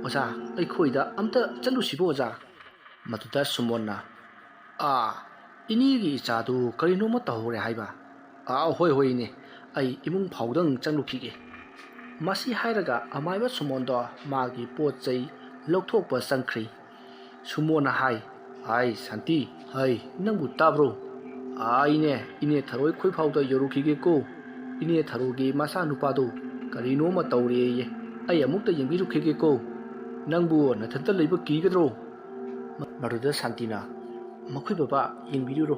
ꯑꯣꯖꯥ, ꯑꯩꯈꯣꯏꯗ ꯑꯝꯇ ꯆꯠꯂꯨꯁꯤꯕꯨ ꯑꯣꯖꯥ?" ꯃꯗꯨꯗ ꯁꯨꯃꯣꯟꯅ, "ꯑꯥ, ꯏꯅꯦꯒꯤ ꯏꯆꯥꯗꯨ ꯀꯔꯤꯅꯣ ꯑꯃ ꯇꯧꯍꯧꯔꯦ ꯍꯥꯏꯕ? ꯑꯥ, ꯍꯣꯏ, ꯍꯣꯏ ꯏꯅꯦ, ꯑꯩ ꯏꯃꯨꯡ ꯐꯥꯎꯗꯪ ꯆꯪꯂꯨꯈꯤꯒꯦ꯫" ꯃꯁꯤ ꯍꯥꯏꯔꯒ ꯑꯃꯥꯏꯕ ꯁꯨꯃꯣꯟꯗꯣ ꯃꯥꯒꯤ ꯄꯣꯠ ꯆꯩ ꯂꯧꯊꯣꯛꯄ ꯆꯪꯈ꯭ꯔꯤ꯫ ꯁꯨꯃꯣꯟꯅ ꯍꯥꯏ, "ꯍꯥꯏ ꯁꯥꯟꯇꯤ, ꯍꯥꯏ, ꯅꯪꯕꯨ ꯇꯥꯕ꯭ꯔꯣ? ꯑꯥ, ꯏꯅꯦ, ꯏꯅꯦ ꯊꯔꯣꯏ ꯈꯣꯏꯐꯥꯎꯗ ꯌꯧꯔꯨꯈꯤꯒꯦꯀꯣ꯫ ꯏꯅꯦ ꯊꯔꯣꯒꯤ ꯃꯆꯥꯅꯨꯄꯥꯗꯣ ꯀꯔꯤꯅꯣ ꯑꯃ ꯇꯧꯔꯦꯌꯦ꯫ ꯑꯩ ꯑꯃꯨꯛꯇ ꯌꯦꯡꯕꯤꯔꯨꯈꯤꯒꯦꯀꯣ꯫ ꯅꯪꯕꯨ ꯅꯊꯟꯇ ꯂꯩꯕ ꯀꯤꯒꯗ꯭ꯔꯣ?" ꯃꯗꯨꯗ ꯁꯥꯟꯇꯤꯅ, "ꯃꯈꯣꯏ ꯕꯕꯥ, ꯌꯦꯡꯕꯤꯔꯨꯔꯣ,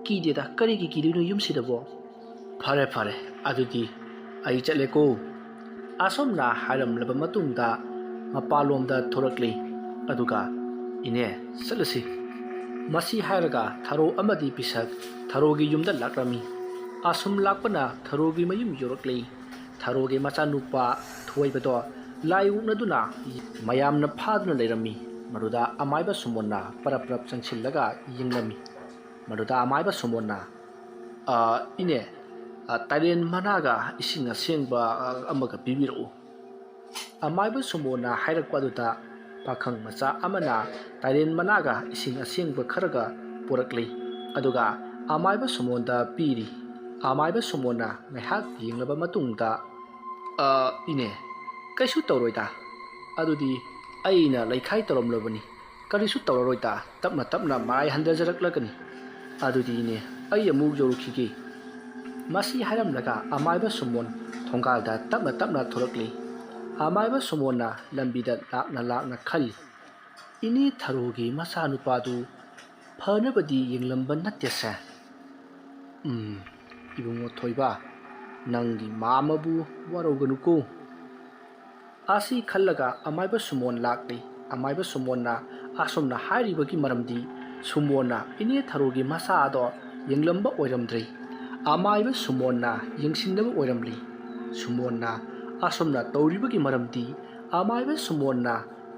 ꯀꯤꯗꯦꯗ, ꯀꯔꯤꯒꯤ ꯀꯤꯗꯣꯏꯅꯣ ꯌꯨꯝꯁꯤꯗꯕꯣ? ꯐꯔꯦ ꯐꯔꯦ, ꯑꯗꯨꯗꯤ ꯑꯩ ꯆꯠꯂꯦꯀꯣ꯫" ꯑꯁꯨꯝꯅ ꯍꯥꯏꯔꯝꯂꯕ ꯃꯇꯨꯡꯗ ꯃꯄꯥꯟꯂꯣꯝꯗ ꯊꯣꯔꯛꯂꯤ꯫ ꯑꯗꯨꯒ, "ꯏꯅꯦ, ꯆꯠꯂꯁꯤ꯫" ꯃꯁꯤ ꯍꯥꯏꯔꯒ ꯊꯔꯣ ꯑꯃꯗꯤ ꯄꯤꯁꯛ ꯊꯔꯣꯒꯤ ꯌꯨꯝꯗ ꯂꯥꯛꯂꯝꯃꯤ꯫ ꯑꯁꯨꯝ ꯂꯥꯛꯄꯅ ꯊꯔꯣꯒꯤ ꯃꯌꯨꯝ ꯌꯧꯔꯛꯂꯤ꯫ ꯊꯔꯣꯒꯤ ꯃꯆꯥꯅꯨꯄꯥ ꯊꯣꯏꯕꯗꯣ ꯂꯥꯏ ꯑꯣꯛꯅꯗꯨꯅ ꯃꯌꯥꯝꯅ ꯐꯥꯗꯨꯅ ꯂꯩꯔꯝꯃꯤ꯫ ꯃꯗꯨꯗ ꯑꯃꯥꯏꯕ ꯁꯨꯝꯕꯣꯟꯅ ꯄꯔꯞ ꯄꯔꯞ ꯆꯪꯁꯤꯜꯂꯒ ꯌꯦꯡꯂꯝꯃꯤ꯫ ꯃꯗꯨꯗ ꯑꯃꯥꯏꯕ ꯁꯨꯝꯕꯣꯟꯅ, "ꯑ, ꯏꯅꯦ, ꯑ, ꯇꯥꯏꯔꯦꯟ ꯃꯅꯥꯒ ꯏꯁꯤꯡ ꯑꯁꯦꯡꯕ, ꯑ, ꯑꯃꯒ ꯄꯤꯕꯤꯔꯛꯎ꯫" ꯑꯃꯥꯏꯕ ꯁꯨꯝꯕꯣꯟꯅ ꯍꯥꯏꯔꯛꯄ ꯑꯗꯨꯗ ꯄꯥꯈꯪ ꯃꯆꯥ ꯑꯃꯅ ꯇꯥꯏꯔꯦꯟ ꯃꯅꯥꯒ ꯏꯁꯤꯡ ꯑꯁꯦꯡꯕ ꯈꯔꯒ ꯄꯨꯔꯛꯂꯤ꯫ ꯑꯗꯨꯒ ꯑꯃꯥꯏꯕ ꯁꯨꯝꯕꯣꯟꯗ ꯄꯤꯔꯤ꯫ ꯑꯃꯥꯏꯕ ꯁꯨꯝꯕꯣꯟꯅ ꯉꯥꯏꯍꯥꯛ ꯌꯦꯡꯂꯕ ꯃꯇꯨꯡꯗ, "ꯑ, ꯏꯅꯦ, ꯀꯩꯁꯨ ꯇꯧꯔꯣꯏꯗ꯫ ꯑꯗꯨꯗꯤ ꯑꯩꯅ ꯂꯩꯈꯥꯏ ꯇꯧꯔꯝꯂꯕꯅꯤ꯫ ꯀꯔꯤꯁꯨ ꯇꯧꯔꯔꯣꯏꯗ, ꯇꯞꯅ ꯇꯞꯅ ꯃꯔꯥꯏ ꯍꯟꯊꯖꯔꯛꯂꯒꯅꯤ꯫ ꯑꯗꯨꯗꯤ ꯏꯅꯦ, ꯑꯩ ꯑꯃꯨꯛ ꯌꯧꯔꯨꯈꯤꯒꯦ꯫" ꯃꯁꯤ ꯍꯥꯏꯔꯝꯂꯒ ꯑꯃꯥꯏꯕ ꯁꯨꯝꯕꯣꯟ ꯊꯣꯡꯒꯥꯜꯗ ꯇꯞꯅ ꯇꯞꯅ ꯊꯣꯔꯛꯂꯤ꯫ ꯑꯃꯥꯏꯕ ꯁꯨꯝꯕꯣꯟꯅ ꯂꯝꯕꯤꯗ ꯂꯥꯛꯅ ꯂꯥꯛꯅ ꯈꯜꯂꯤ, "ꯏꯅꯦ ꯊꯔꯣꯒꯤ ꯃꯆꯥꯅꯨꯄꯥꯗꯨ ꯐꯅꯕꯗꯤ ꯌꯦꯡꯂꯝꯕ ꯅꯠꯇꯦꯁꯦ꯫ ꯎꯝ, ꯏꯕꯨꯡꯉꯣ ꯊꯣꯏꯕ, ꯅꯪꯒꯤ ꯃꯥꯃꯕꯨ ꯋꯥꯔꯧꯒꯅꯨꯀꯣ꯫" ꯑꯁꯤ ꯈꯜꯂꯒ ꯑꯃꯥꯏꯕ ꯁꯨꯝꯕꯣꯟ ꯂꯥꯛꯂꯤ꯫ ꯑꯃꯥꯏꯕ ꯁꯨꯝꯕꯣꯟꯅ ꯑꯁꯨꯝꯅ ꯍꯥꯏꯔꯤꯕꯒꯤ ꯃꯔꯝꯗꯤ ꯁꯨꯝꯕꯣꯟꯅ ꯏꯅꯦ ꯊꯔꯣꯒꯤ ꯃꯆꯥ ꯑꯗꯣ ꯌꯦꯡꯂꯝꯕ ꯑꯣꯏꯔꯝꯗ꯭ꯔꯦ꯫ ꯑꯃꯥꯏꯕ ꯁꯨꯝꯕꯣꯟꯅ ꯌꯦꯡꯁꯤꯟꯅꯕ ꯑꯣꯏꯔꯝꯂꯤ꯫ ꯁꯨꯝꯕꯣꯟꯅ ꯑꯁꯨꯝꯅ ꯇꯧꯔꯤꯕꯒꯤ ꯃꯔꯝꯗꯤ ꯑꯃꯥꯏꯕ ꯁꯨꯝꯕꯣꯟꯅ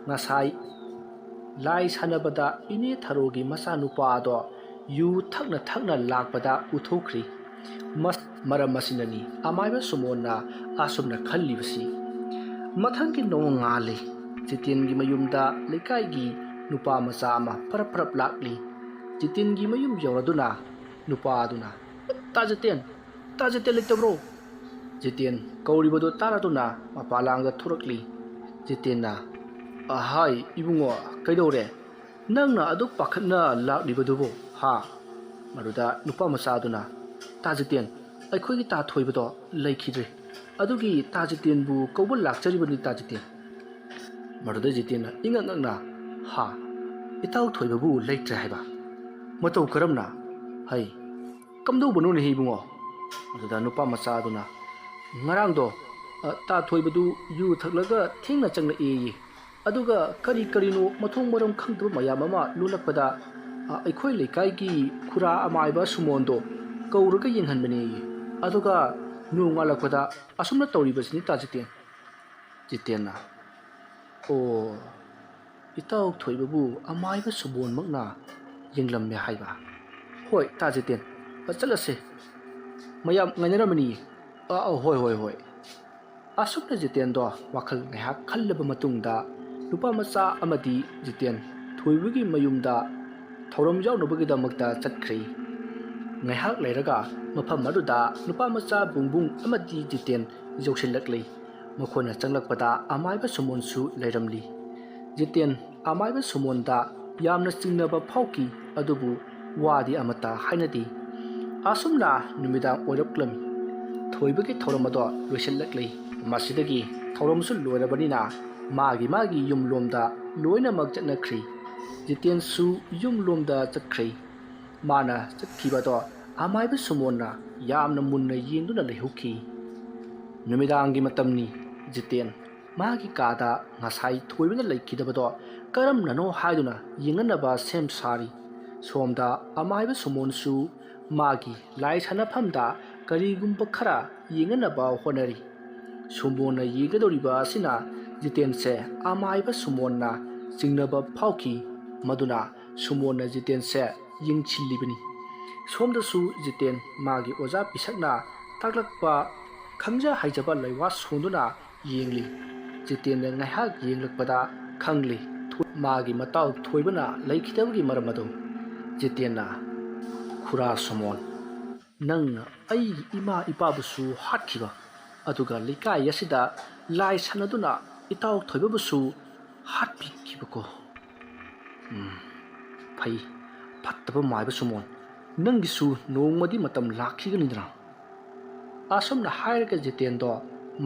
ꯉꯁꯥꯏ ꯂꯥꯏ ꯁꯥꯟꯅꯕꯗ ꯏꯅꯦ ꯊꯔꯣꯒꯤ ꯃꯆꯥꯅꯨꯄꯥ ꯑꯗꯣ ꯌꯨ ꯊꯛꯅ ꯊꯛꯅ ꯂꯥꯛꯄꯗ ꯎꯊꯣꯛꯈ꯭ꯔꯤ꯫ ꯃꯁ-, ꯃꯔꯝ ꯑꯁꯤꯅꯅꯤ ꯑꯃꯥꯏꯕ ꯁꯨꯝꯕꯣꯟꯅ ꯑꯁꯨꯝꯅ ꯈꯜꯂꯤꯕꯁꯤ꯫ ꯃꯊꯪꯒꯤ ꯅꯣꯡꯉꯥꯜꯂꯤ꯫ ꯖꯤꯇꯦꯟꯒꯤ ꯃꯌꯨꯝꯗ ꯂꯩꯀꯥꯏꯒꯤ ꯅꯨꯄꯥ ꯃꯆꯥ ꯑꯃ ꯐꯔꯞ ꯐꯔꯞ ꯂꯥꯛꯂꯤ꯫ ꯖꯤꯇꯦꯟꯒꯤ ꯃꯌꯨꯝ ꯌꯧꯔꯗꯨꯅ ꯅꯨꯄꯥ ꯑꯗꯨꯅ, "ꯇꯥ ꯖꯤꯇꯦꯟ, ꯇꯥ ꯖꯤꯇꯦꯟ ꯂꯩꯇꯕ꯭ꯔꯣ?" ꯖꯤꯇꯦꯟ ꯀꯧꯔꯤꯕꯗꯨ ꯇꯥꯔꯗꯨꯅ ꯃꯄꯥꯂꯥꯡꯗ ꯊꯣꯔꯛꯂꯤ꯫ ꯖꯤꯇꯦꯟꯅ, "ꯑꯍꯥꯏ, ꯏꯕꯨꯡꯉꯣ, ꯀꯩꯗꯧꯔꯦ? ꯅꯪꯅ ꯑꯗꯨꯛ ꯄꯥꯈꯠꯅ ꯂꯥꯛꯂꯤꯕꯗꯨꯕꯨ, ꯍꯥ?" ꯃꯗꯨꯗ ꯅꯨꯄꯥ ꯃꯆꯥꯗꯨꯅ, "ꯇꯥ ꯖꯤꯇꯦꯟ, ꯑꯩꯈꯣꯏꯒꯤ ꯇꯥ ꯊꯣꯏꯕꯗꯣ ꯂꯩꯈꯤꯗ꯭ꯔꯦ꯫ ꯑꯗꯨꯒꯤ ꯇꯥ ꯖꯤꯇꯦꯟꯕꯨ ꯀꯧꯕ ꯂꯥꯛꯆꯔꯤꯕꯅꯤ, ꯇꯥ ꯖꯤꯇꯦꯟ꯫" ꯃꯗꯨꯗ ꯖꯤꯇꯦꯟꯅ ꯏꯉꯛ ꯉꯛꯅ, "ꯍꯥ? "ꯏꯇꯥꯎ ꯊꯣꯏꯕꯕꯨ ꯂꯩꯇ꯭ꯔꯦ ꯍꯥꯏꯕ? ꯃꯇꯧ ꯀꯔꯝꯅ? ꯍꯩ, ꯀꯝꯗꯧꯕꯅꯣꯅꯦ ꯏꯕꯨꯡꯉꯣ?" ꯑꯗꯨꯗ ꯅꯨꯄꯥ ꯃꯆꯥ ꯑꯗꯨꯅ, "ꯉꯔꯥꯡꯗꯣ, ꯑ, ꯇꯥ ꯊꯣꯏꯕꯗꯨ ꯌꯨ ꯊꯛꯂꯒ ꯊꯦꯡꯅ ꯆꯪꯂꯛꯑꯦꯌꯦ꯫ ꯑꯗꯨꯒ ꯀꯔꯤ ꯀꯔꯤꯅꯣ ꯃꯊꯣꯡ ꯃꯔꯝ ꯈꯪꯗꯕ ꯃꯌꯥꯝ ꯑꯃ ꯂꯣꯜꯂꯛꯄꯗ, ꯑ, ꯑꯩꯈꯣꯏ ꯂꯩꯀꯥꯏꯒꯤ ꯈꯨꯔꯥ ꯑꯃꯥꯏꯕ ꯁꯨꯃꯣꯟꯗꯣ ꯀꯧꯔꯒ ꯌꯦꯡꯍꯟꯕꯅꯦꯌꯦ꯫ ꯑꯗꯨꯒ ꯅꯣꯡꯉꯥꯜꯂꯛꯄꯗ ꯑꯁꯨꯝꯅ ꯇꯧꯔꯤꯕꯁꯤꯅꯤ ꯇꯥ ꯖꯤꯇꯦꯟ꯫" ꯖꯤꯇꯦꯟꯅ, "ꯑꯣ, ꯏꯇꯥꯎ ꯊꯣꯏꯕꯕꯨ ꯑꯃꯥꯏꯕ ꯁꯨꯃꯣꯟꯃꯛꯅ ꯌꯦꯡꯂꯝꯃꯦ ꯍꯥꯏꯕ?" "ꯍꯣꯏ, ꯇꯥ ꯖꯤꯇꯦꯟ, ꯑ, ꯆꯠꯂꯁꯦ꯫ ꯃꯌꯥꯝ ꯉꯥꯏꯅꯔꯝꯃꯅꯤꯌꯦ꯫" "ꯑ, ꯑ, ꯍꯣꯏ, ꯍꯣꯏ, ꯍꯣꯏ꯫" ꯑꯁꯨꯝꯅ ꯖꯤꯇꯦꯟꯗꯣ ꯋꯥꯈꯜ ꯉꯥꯏꯍꯥꯛ ꯈꯜꯂꯕ ꯃꯇꯨꯡꯗ, ꯅꯨꯄꯥ ꯃꯆꯥ ꯑꯃꯗꯤ ꯖꯤꯇꯦꯟ ꯊꯣꯏꯕꯒꯤ ꯃꯌꯨꯝꯗ ꯊꯧꯔꯝ ꯌꯥꯎꯅꯕꯒꯤꯗꯃꯛꯇ ꯆꯠꯈ꯭ꯔꯦ꯫ ꯉꯥꯏꯍꯥꯛ ꯂꯩꯔꯒ ꯃꯐꯝ ꯑꯗꯨꯗ ꯅꯨꯄꯥ ꯃꯆꯥ ꯕꯨꯡꯕꯨꯡ ꯑꯃꯗꯤ ꯖꯤꯇꯦꯟ ꯌꯧꯁꯤꯜꯂꯛꯂꯦ꯫ ꯃꯈꯣꯏꯅ ꯆꯪꯂꯛꯄꯗ ꯑꯃꯥꯏꯕ ꯁꯨꯃꯣꯟꯁꯨ ꯂꯩꯔꯝꯂꯤ꯫ ꯖꯤꯇꯦꯟ ꯑꯃꯥꯏꯕ ꯁꯨꯃꯣꯟꯗ ꯌꯥꯝꯅ ꯆꯤꯡꯅꯕ ꯐꯥꯎꯈꯤ, ꯑꯗꯨꯕꯨ ꯋꯥꯗꯤ ꯑꯃꯠꯇ ꯍꯥꯏꯅꯗꯦ꯫ ꯑꯁꯨꯝꯅ ꯅꯨꯃꯤꯗꯥꯡ ꯑꯣꯏꯔꯛꯂꯝꯃꯤ꯫ ꯊꯣꯏꯕꯒꯤ ꯊꯧꯔꯝ ꯑꯗꯣ ꯂꯣꯏꯁꯤꯜꯂꯛꯂꯤ꯫ ꯃꯁꯤꯗꯒꯤ ꯊꯧꯔꯝꯁꯨ ꯂꯣꯏꯔꯕꯅꯤꯅ ꯃꯥꯒꯤ ꯃꯥꯒꯤ ꯌꯨꯝꯂꯣꯝꯗ ꯂꯣꯏꯅꯃꯛ ꯆꯠꯅꯈ꯭ꯔꯦ꯫ ꯖꯤꯇꯦꯟꯁꯨ ꯌꯨꯝꯂꯣꯝꯗ ꯆꯠꯈ꯭ꯔꯦ꯫ ꯃꯥꯅ ꯆꯠꯈꯤꯕꯗꯣ ꯑꯃꯥꯏꯕ ꯁꯨꯃꯣꯟꯅ ꯌꯥꯝꯅ ꯃꯨꯟꯅ ꯌꯦꯡꯗꯨꯅ ꯂꯩꯍꯧꯈꯤ꯫ ꯅꯨꯃꯤꯗꯥꯡꯒꯤ ꯃꯇꯝꯅꯤ꯫ ꯖꯤꯇꯦꯟ ꯃꯥꯒꯤ ꯀꯥꯗ ꯉꯁꯥꯏ ꯊꯣꯏꯕꯅ ꯂꯩꯈꯤꯗꯕꯗꯣ ꯀꯔꯝꯅꯅꯣ ꯍꯥꯏꯗꯨꯅ ꯌꯦꯡꯅꯅꯕ ꯁꯦꯝ ꯁꯥꯔꯤ꯫ ꯁꯣꯝꯗ ꯑꯃꯥꯏꯕ ꯁꯨꯃꯣꯟꯁꯨ ꯃꯥꯒꯤ ꯂꯥꯏ ꯁꯥꯟꯅꯐꯝꯗ ꯀꯔꯤꯒꯨꯝꯕ ꯈꯔ ꯌꯦꯡꯅꯅꯕ ꯍꯣꯠꯅꯔꯤ꯫ ꯁꯨꯃꯣꯟꯅ ꯌꯦꯡꯒꯗꯧꯔꯤꯕ ꯑꯁꯤꯅ ꯖꯤꯇꯦꯟꯁꯦ ꯑꯃꯥꯏꯕ ꯁꯨꯃꯣꯟꯅ ꯆꯤꯡꯅꯕ ꯐꯥꯎꯈꯤ꯫ ꯃꯗꯨꯅ ꯁꯨꯃꯣꯟꯅ ꯖꯤꯇꯦꯟꯁꯦ ꯌꯦꯡꯁꯤꯜꯂꯤꯕꯅꯤ꯫ ꯁꯣꯝꯗꯁꯨ ꯖꯤꯇꯦꯟ ꯃꯥꯒꯤ ꯑꯣꯖꯥ ꯄꯤꯁꯛꯅ ꯇꯥꯛꯂꯛꯄ ꯈꯪꯖ ꯍꯩꯖꯕ ꯂꯩꯋꯥ ꯁꯣꯟꯗꯨꯅ ꯌꯦꯡꯂꯤ꯫ ꯖꯤꯇꯦꯟꯅ ꯉꯥꯏꯍꯥꯛ ꯌꯦꯡꯂꯛꯄꯗ ꯈꯪꯂꯤ, ꯊꯣ-, ꯃꯥꯒꯤ ꯃꯇꯥꯎ ꯊꯣꯏꯕꯅ ꯂꯩꯈꯤꯗꯕꯒꯤ ꯃꯔꯝ ꯑꯗꯨ꯫ ꯖꯤꯇꯦꯟꯅ, "ꯈꯨꯔꯥ ꯁꯣꯃꯣꯟ, ꯅꯪꯅ ꯑꯩꯒꯤ ꯏꯃꯥ ꯏꯄꯥꯕꯨꯁꯨ ꯍꯥꯠꯈꯤꯕ, ꯑꯗꯨꯒ ꯂꯩꯀꯥꯏ ꯑꯁꯤꯗ ꯂꯥꯏ ꯁꯥꯟꯅꯗꯨꯅ ꯏꯇꯥꯎ ꯊꯣꯏꯕꯕꯨꯁꯨ ꯍꯥꯠꯄꯤꯈꯤꯕꯀꯣ꯫ ꯎꯝ, ꯐꯩ, ꯐꯠꯇꯕ ꯃꯥꯏꯕ ꯁꯨꯃꯣꯟ, ꯅꯪꯒꯤꯁꯨ ꯅꯣꯡꯃꯗꯤ ꯃꯇꯝ ꯂꯥꯛꯈꯤꯒꯅꯤꯗꯅ꯫" ꯑꯁꯨꯝꯅ ꯍꯥꯏꯔꯒ ꯖꯤꯇꯦꯟꯗꯣ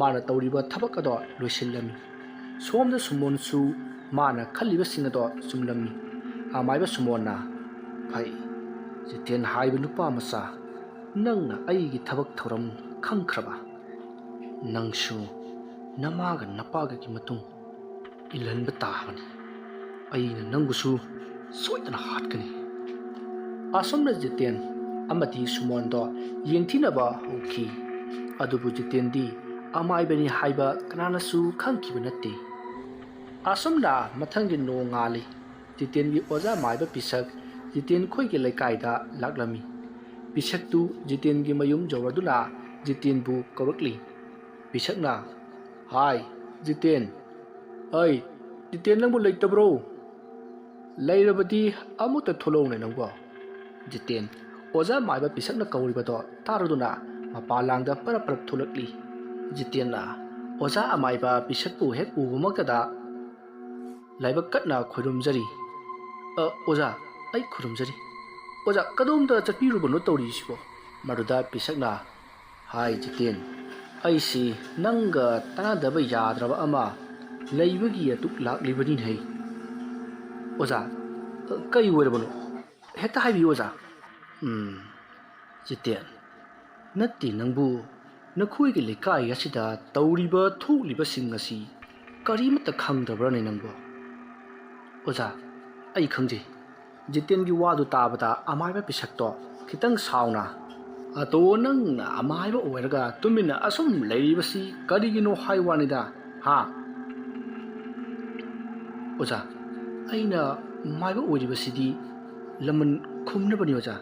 ꯃꯥꯅ ꯇꯧꯔꯤꯕ ꯊꯕꯛ ꯑꯗꯣ ꯂꯣꯏꯁꯤꯜꯂꯝꯃꯤ꯫ ꯁꯣꯝꯗ ꯁꯨꯃꯣꯟꯁꯨ ꯃꯥꯅ ꯈꯜꯂꯤꯕꯁꯤꯡ ꯑꯗꯣ ꯆꯨꯝꯂꯝꯃꯤ꯫ ꯑꯃꯥꯏꯕ ꯁꯨꯃꯣꯟꯅ, "ꯐꯩ, ꯖꯤꯇꯦꯟ ꯍꯥꯏꯕ ꯅꯨꯄꯥ ꯃꯆꯥ, ꯅꯪꯅ ꯑꯩꯒꯤ ꯊꯕꯛ ꯊꯧꯔꯝ ꯈꯪꯈ꯭ꯔꯕ? ꯅꯪꯁꯨ ꯅꯃꯥꯒ ꯅꯄꯥꯒꯒꯤ ꯃꯇꯨꯡ ꯏꯜꯍꯟꯕ ꯇꯥꯕꯅꯤ꯫ ꯑꯩꯅ ꯅꯪꯕꯨꯁꯨ ꯁꯣꯏꯗꯅ ꯍꯥꯠꯀꯅꯤ꯫" ꯑꯁꯨꯝꯅ ꯖꯤꯇꯦꯟ ꯑꯃꯗꯤ ꯁꯨꯃꯣꯟꯗꯣ ꯌꯦꯡꯊꯤꯅꯕ ꯍꯧꯈꯤ꯫ ꯑꯗꯨꯕꯨ ꯖꯤꯇꯦꯟꯗꯤ ꯑꯃꯥꯏꯕꯅꯤ ꯍꯥꯏꯕ ꯀꯅꯥꯅꯁꯨ ꯈꯪꯈꯤꯕ ꯅꯠꯇꯦ꯫ ꯑꯁꯨꯝꯅ ꯃꯊꯪꯒꯤ ꯅꯣꯡꯉꯥꯜꯂꯤ꯫ ꯖꯤꯇꯦꯟꯒꯤ ꯑꯣꯖꯥ ꯃꯥꯏꯕ ꯄꯤꯁꯛ ꯖꯤꯇꯦꯟ ꯈꯣꯏꯒꯤ ꯂꯩꯀꯥꯏꯗ ꯂꯥꯛꯂꯝꯃꯤ꯫ ꯄꯤꯁꯛꯇꯨ ꯖꯤꯇꯦꯟꯒꯤ ꯃꯌꯨꯝ ꯌꯧꯔꯗꯨꯅ ꯖꯤꯇꯦꯟꯕꯨ ꯀꯧꯔꯛꯂꯤ꯫ ꯄꯤꯁꯛꯅ, "ꯍꯥꯏ, ꯖꯤꯇꯦꯟ꯫ ꯑꯩ, ꯖꯤꯇꯦꯟ, ꯅꯪꯕꯨ ꯂꯩꯇꯕ꯭ꯔꯣ? ꯂꯩꯔꯕꯗꯤ ꯑꯃꯨꯛꯇ ꯊꯣꯛꯂꯛꯎꯅꯦ ꯅꯪꯕꯣ꯫" ꯖꯤꯇꯦꯟ ꯑꯣꯖꯥ ꯃꯥꯏꯕ ꯄꯤꯁꯛꯅ ꯀꯧꯔꯤꯕꯗꯣ ꯇꯥꯔꯗꯨꯅ ꯃꯄꯥꯟꯂꯥꯡꯗ ꯄꯔꯞ ꯄꯔꯞ ꯊꯣꯛꯂꯛꯂꯤ꯫ ꯖꯤꯇꯦꯟꯅ ꯑꯣꯖꯥ ꯑꯃꯥꯏꯕ ꯄꯤꯁꯛꯄꯨ ꯍꯦꯛ ꯎꯕꯃꯛꯇꯗ ꯂꯥꯏꯕꯛ ꯀꯠꯅ ꯈꯣꯏꯔꯨꯝꯖꯔꯤ꯫ "ꯑ, ꯑꯣꯖꯥ, ꯑꯩ ꯈꯨꯔꯨꯝꯖꯔꯤ꯫ ꯑꯣꯖꯥ, ꯀꯗꯣꯝꯗ ꯆꯠꯄꯤꯔꯨꯕꯅꯣ ꯇꯧꯔꯤꯁꯤꯕꯣ?" ꯃꯗꯨꯗ ꯄꯤꯁꯛꯅ, "ꯍꯥꯏ ꯖꯤꯇꯦꯟ, ꯑꯩꯁꯤ ꯅꯪꯒ ꯇꯥꯟꯅꯗꯕ ꯌꯥꯗ꯭ꯔꯕ ꯑꯃ ꯂꯩꯕꯒꯤ ꯑꯗꯨꯛ ꯂꯥꯛꯂꯤꯕꯅꯤꯅꯦ꯫" "ꯑꯣꯖꯥ, ꯀꯩ ꯑꯣꯏꯔꯕꯅꯣ? ꯍꯦꯛꯇ ꯍꯥꯏꯕꯤꯌꯨ ꯑꯣꯖꯥ꯫" "ꯎꯝ, ꯖꯤꯇꯦꯟ, ꯅꯠꯇꯦ ꯅꯪꯕꯨ, ꯅꯈꯣꯏꯒꯤ ꯂꯩꯀꯥꯏ ꯑꯁꯤꯗ ꯇꯧꯔꯤꯕ ꯊꯣꯛꯂꯤꯕꯁꯤꯡ ꯑꯁꯤ ꯀꯔꯤꯃꯠꯇ ꯈꯪꯗꯕ꯭ꯔꯅꯦ ꯅꯪꯕꯨ?" "ꯑꯣꯖꯥ, ꯑꯩ ꯈꯪꯖꯩ꯫" ꯖꯤꯇꯦꯟꯒꯤ ꯋꯥꯗꯨ ꯇꯥꯕꯗ ꯑꯃꯥꯏꯕ ꯄꯤꯁꯛꯇꯣ ꯈꯤꯇꯪ ꯁꯥꯎꯅ, "ꯑꯗꯣ ꯅꯪꯅ ꯑꯃꯥꯏꯕ ꯑꯣꯏꯔꯒ ꯇꯨꯃꯤꯟꯅ ꯑꯁꯨꯝ ꯂꯩꯔꯤꯕꯁꯤ ꯀꯔꯤꯒꯤꯅꯣ ꯍꯥꯏ ꯋꯥꯅꯤꯗ, ꯍꯥ?" "ꯑꯣꯖꯥ, ꯑꯩꯅ ꯃꯥꯏꯕ ꯑꯣꯏꯔꯤꯕꯁꯤꯗꯤ ꯂꯃꯟ ꯈꯨꯝꯅꯕꯅꯤ ꯑꯣꯖꯥ꯫"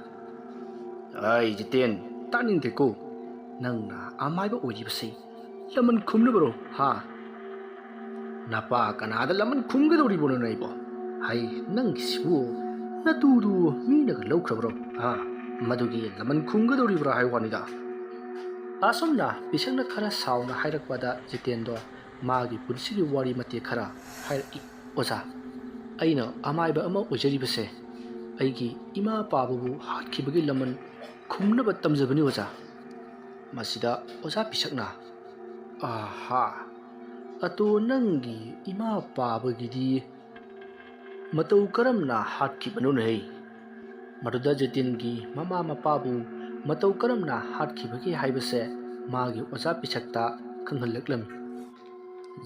"ꯑꯩ ꯖꯤꯇꯦꯟ, ꯇꯥꯅꯤꯡꯗꯦꯀꯣ꯫ ꯅꯪꯅ ꯑꯃꯥꯏꯕ ꯑꯣꯏꯔꯤꯕꯁꯤ ꯂꯃꯟ ꯈꯨꯝꯅꯕꯔꯣ, ꯍꯥ? ꯅꯄꯥ ꯀꯅꯥꯗ ꯂꯃꯟ ꯈꯨꯝꯒꯗꯧꯔꯤꯕꯅꯣ ꯅꯩꯕꯣ? ꯍꯩ, ꯅꯪꯒꯤꯁꯤꯕꯨ ꯅꯇꯨꯗꯨ ꯃꯤꯅꯒ ꯂꯧꯈ꯭ꯔꯕ꯭ꯔꯣ, ꯍꯥ? ꯃꯗꯨꯒꯤ ꯂꯃꯟ ꯈꯨꯝꯒꯗꯧꯔꯤꯕ꯭ꯔꯥ ꯍꯥꯏ ꯋꯥꯅꯤꯗ꯫" ꯑꯁꯨꯝꯅ ꯄꯤꯁꯛꯅ ꯈꯔ ꯁꯥꯎꯅ ꯍꯥꯏꯔꯛꯄꯗ ꯖꯤꯇꯦꯟꯗꯣ ꯃꯥꯒꯤ ꯄꯨꯟꯁꯤꯒꯤ ꯋꯥꯔꯤ ꯃꯇꯦꯛ ꯈꯔ ꯍꯥꯏꯔꯛꯏ꯫ "ꯑꯣꯖꯥ, ꯑꯩꯅ ꯑꯃꯥꯏꯕ ꯑꯃ ꯑꯣꯏꯖꯔꯤꯕꯁꯦ ꯑꯩꯒꯤ ꯏꯃꯥ ꯄꯥꯕꯕꯨ ꯍꯥꯠꯈꯤꯕꯒꯤ ꯂꯃꯟ ꯈꯨꯝꯅꯕ ꯇꯝꯖꯕꯅꯤ ꯑꯣꯖꯥ꯫" ꯃꯁꯤꯗ ꯑꯣꯖꯥ ꯄꯤꯁꯛꯅ, "ꯑꯍꯥ, ꯑꯗꯣ ꯅꯪꯒꯤ ꯏꯃꯥ ꯄꯥꯕꯒꯤꯗꯤ ꯃꯇꯧ ꯀꯔꯝꯅ ꯍꯥꯠꯈꯤꯕꯅꯣꯅꯦ? ꯃꯗꯨꯗ ꯖꯤꯇꯦꯟꯒꯤ ꯃꯃꯥ ꯃꯄꯥꯕꯨ ꯃꯇꯧ ꯀꯔꯝꯅ ꯍꯥꯠꯈꯤꯕꯒꯦ ꯍꯥꯏꯕꯁꯦ ꯃꯥꯒꯤ ꯑꯣꯖꯥ ꯄꯤꯁꯛꯇ ꯈꯪꯍꯜꯂꯛꯂꯝꯃꯤ꯫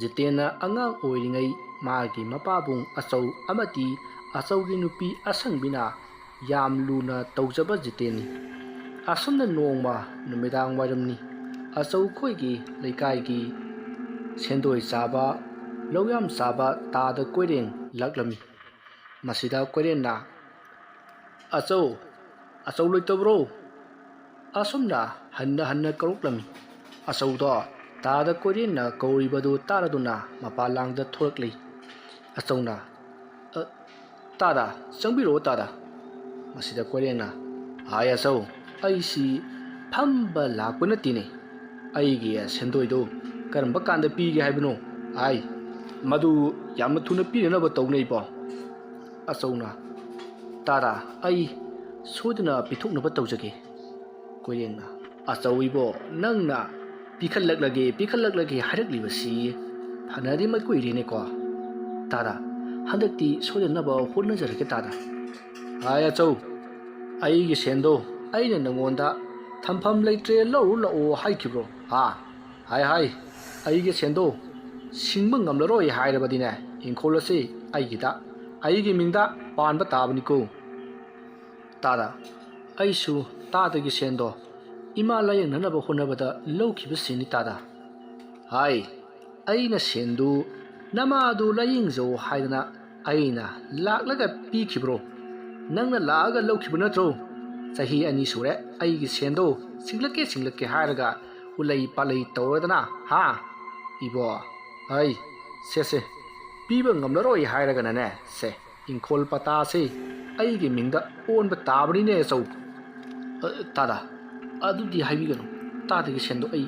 ꯖꯤꯇꯦꯟꯅ ꯑꯉꯥꯡ ꯑꯣꯏꯔꯤꯉꯩ ꯃꯥꯒꯤ ꯃꯄꯥꯕꯨꯡ ꯑꯆꯧ ꯑꯃꯗꯤ ꯑꯆꯧꯒꯤ ꯅꯨꯄꯤ ꯑꯁꯪꯕꯤꯅ ꯌꯥꯝ ꯂꯨꯅ ꯇꯧꯖꯕ ꯖꯤꯇꯦꯟꯅꯤ꯫ ꯑꯁꯨꯝꯅ ꯅꯣꯡꯃ ꯅꯨꯃꯤꯗꯥꯡ ꯋꯥꯏꯔꯝꯅꯤ꯫ ꯑꯆꯧ ꯈꯣꯏꯒꯤ ꯂꯩꯀꯥꯏꯒꯤ ꯁꯦꯟꯗꯣꯏ ꯆꯥꯕ, ꯂꯧꯌꯥꯝ ꯆꯥꯕ ꯇꯥꯗ ꯀꯣꯏꯔꯦꯡ ꯂꯥꯛꯂꯝꯃꯤ꯫ ꯃꯁꯤꯗ ꯀꯣꯏꯔꯦꯟꯅ, "ꯑꯆꯧ, ꯑꯆꯧ ꯂꯩꯇꯕ꯭ꯔꯣ?" ꯑꯁꯨꯝꯅ ꯍꯟꯅ ꯍꯟꯅ ꯀꯧꯔꯛꯂꯝꯃꯤ꯫ ꯑꯆꯧꯗꯣ ꯇꯥꯗ ꯀꯣꯏꯔꯦꯟꯅ ꯀꯧꯔꯤꯕꯗꯨ ꯇꯥꯔꯗꯨꯅ ꯃꯄꯥꯟꯂꯥꯡꯗ ꯊꯣꯔꯛꯂꯤ꯫ ꯑꯆꯧꯅ, "ꯑ, ꯇꯥꯗ, ꯆꯪꯕꯤꯔꯛꯑꯣ ꯇꯥꯗ꯫" ꯃꯁꯤꯗ ꯀꯣꯏꯔꯦꯟꯅ, "ꯍꯥꯏ ꯑꯆꯧ, ꯑꯩꯁꯤ ꯐꯝꯕ ꯂꯥꯛꯄ ꯅꯠꯇꯦꯅꯦ꯫ ꯑꯩꯒꯤ ꯁꯦꯟꯗꯣꯏꯗꯣ ꯀꯔꯝꯕ ꯀꯥꯟꯗ ꯄꯤꯒꯦ ꯍꯥꯏꯕꯅꯣ? ꯍꯥꯏ, ꯃꯗꯨ ꯌꯥꯝꯅ ꯊꯨꯅ ꯄꯤꯅꯅꯕ ꯇꯧꯅꯩꯕꯣ꯫" ꯑꯆꯧꯅ, "ꯇꯥꯗ, ꯑꯩ ꯁꯣꯏꯗꯅ ꯄꯤꯊꯣꯛꯅꯕ ꯇꯧꯖꯒꯦ꯫" ꯀꯣꯏꯔꯦꯡꯅ, "ꯑꯆꯧ ꯏꯕꯣ, ꯅꯪꯅ ꯄꯤꯈꯠꯂꯛꯂꯒꯦ, ꯄꯤꯈꯠꯂꯛꯂꯒꯦ ꯍꯥꯏꯔꯛꯂꯤꯕꯁꯤ ꯐꯅꯗꯤ ꯃꯥꯏꯀꯨꯏꯔꯦꯅꯦꯀꯣ꯫ ꯇꯥꯗ, ꯍꯟꯗꯛꯇꯤ ꯁꯣꯏꯗꯅꯕ ꯍꯣꯠꯅꯖꯔꯒꯦ ꯇꯥꯗ꯫" "ꯍꯥꯏ ꯑꯆꯧ, ꯑꯩꯒꯤ ꯁꯦꯟꯗꯣ ꯑꯩꯅ ꯅꯪꯉꯣꯟꯗ ꯊꯝꯐꯝ ꯂꯩꯇ꯭ꯔꯦ, ꯂꯧꯔꯨ ꯂꯥꯛꯑꯣ ꯍꯥꯏꯈꯤꯕ꯭ꯔꯣ? ꯍꯥ? ꯍꯥꯏ, ꯍꯥꯏ, ꯑꯩꯒꯤ ꯁꯦꯟꯗꯣ ꯁꯤꯡꯕ ꯉꯝꯂꯔꯣꯏ ꯍꯥꯏꯔꯕꯗꯤꯅꯦ, ꯏꯪꯈꯣꯜ ꯑꯁꯤ ꯑꯩꯒꯤꯗ, ꯑꯩꯒꯤ ꯃꯤꯡꯗ ꯄꯥꯟꯕ ꯇꯥꯕꯅꯤꯀꯣ꯫" ꯇꯥꯗ, "ꯑꯩꯁꯨ ꯇꯥꯗꯒꯤ ꯁꯦꯟꯗꯣ ꯏꯃꯥ ꯂꯥꯌꯦꯡꯅꯅꯕ ꯍꯣꯠꯅꯕꯗ ꯂꯧꯈꯤꯕ ꯁꯦꯟꯅꯤ ꯇꯥꯗ꯫" "ꯍꯥꯏ, ꯑꯩꯅ ꯁꯦꯟꯗꯨ ꯅꯃꯥꯗꯨ ꯂꯥꯌꯦꯡꯖꯧ ꯍꯥꯏꯗꯅ ꯑꯩꯅ ꯂꯥꯛꯂꯒ ꯄꯤꯈꯤꯕ꯭ꯔꯣ? ꯅꯪꯅ ꯂꯥꯛꯑꯒ ꯂꯧꯈꯤꯕ ꯅꯠꯇ꯭ꯔꯣ? ꯆꯍꯤ ꯑꯅꯤ ꯁꯨꯔꯦ ꯑꯩꯒꯤ ꯁꯦꯟꯗꯣ ꯁꯤꯡꯂꯛꯀꯦ ꯁꯤꯡꯂꯛꯀꯦ ꯍꯥꯏꯔꯒ ꯎꯂꯩ ꯄꯥꯂꯩ ꯇꯧꯔꯗꯅ, ꯍꯥ? ꯏꯕꯣ, ꯑꯩ, ꯁꯦ ꯁꯦ, ꯄꯤꯕ ꯉꯝꯂꯔꯣꯏ ꯍꯥꯏꯔꯒꯅꯅꯦ, ꯁꯦ, ꯏꯪꯈꯣꯜ ꯄꯇꯥꯁꯦ ꯑꯩꯒꯤ ꯃꯤꯡꯗ ꯑꯣꯟꯕ ꯇꯥꯕꯅꯤꯅꯦ ꯑꯆꯧ꯫" "ꯑ, ꯇꯥꯗ, ꯑꯗꯨꯗꯤ ꯍꯥꯏꯕꯤꯒꯅꯨ꯫ ꯇꯥꯗꯒꯤ ꯁꯦꯟꯗꯣ ꯑꯩ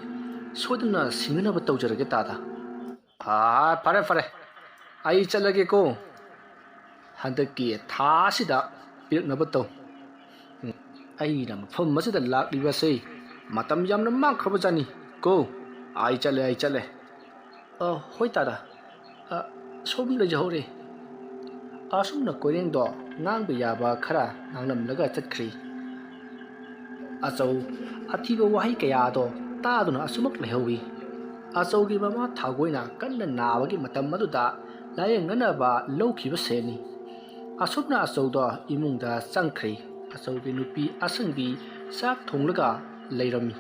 ꯁꯣꯏꯗꯅ ꯁꯤꯡꯅꯅꯕ ꯇꯧꯖꯔꯒꯦ ꯇꯥꯗ꯫" "ꯑꯥ, ꯐꯔꯦ, ꯐꯔꯦ, ꯑꯩ ꯆꯠꯂꯒꯦꯀꯣ꯫ ꯍꯟꯗꯛꯀꯤ ꯊꯥ ꯑꯁꯤꯗ ꯄꯤꯔꯛꯅꯕ ꯇꯧ꯫ ꯎꯝ, ꯑꯩꯅ ꯃꯐꯝ ꯑꯁꯤꯗ ꯂꯥꯛꯂꯤꯕꯁꯦ ꯃꯇꯝ ꯌꯥꯝꯅ ꯃꯥꯡꯈ꯭ꯔꯕꯖꯥꯠꯅꯤ ꯀꯣ꯫ ꯑꯩ ꯆꯠꯂꯦ, ꯑꯩ ꯆꯠꯂꯦ꯫" "ꯑ, ꯍꯣꯏ ꯇꯥꯗ, ꯑ, ꯁꯣꯝ ꯂꯩꯖꯍꯧꯔꯦ꯫" ꯑꯁꯨꯝꯅ ꯀꯣꯏꯔꯦꯡꯗꯣ ꯉꯥꯡꯕ ꯌꯥꯕ ꯈꯔ ꯉꯥꯡꯂꯝꯂꯒ ꯆꯠꯈ꯭ꯔꯤ꯫ ꯑꯆꯧ ꯑꯊꯤꯕ ꯋꯥꯍꯩ ꯀꯌꯥꯗꯣ ꯇꯥꯗꯨꯅ ꯑꯁꯨꯃꯛ ꯂꯩꯍꯧꯏ꯫ ꯑꯆꯧꯒꯤ ꯃꯃꯥ ꯊꯥꯒꯣꯏꯅ ꯀꯟꯅ ꯅꯥꯕꯒꯤ ꯃꯇꯝ ꯑꯗꯨꯗ ꯂꯥꯌꯦꯡꯅꯅꯕ ꯂꯧꯈꯤꯕ ꯁꯦꯜꯅꯤ꯫ ꯑꯁꯨꯝꯅ ꯑꯆꯧꯗꯣ ꯏꯃꯨꯡꯗ ꯆꯪꯈ꯭ꯔꯦ꯫ ꯑꯆꯧꯒꯤ ꯅꯨꯄꯤ ꯑꯁꯪꯕꯤ ꯆꯥꯛ ꯊꯣꯡꯂꯒ ꯂꯩꯔꯝꯃꯤ꯫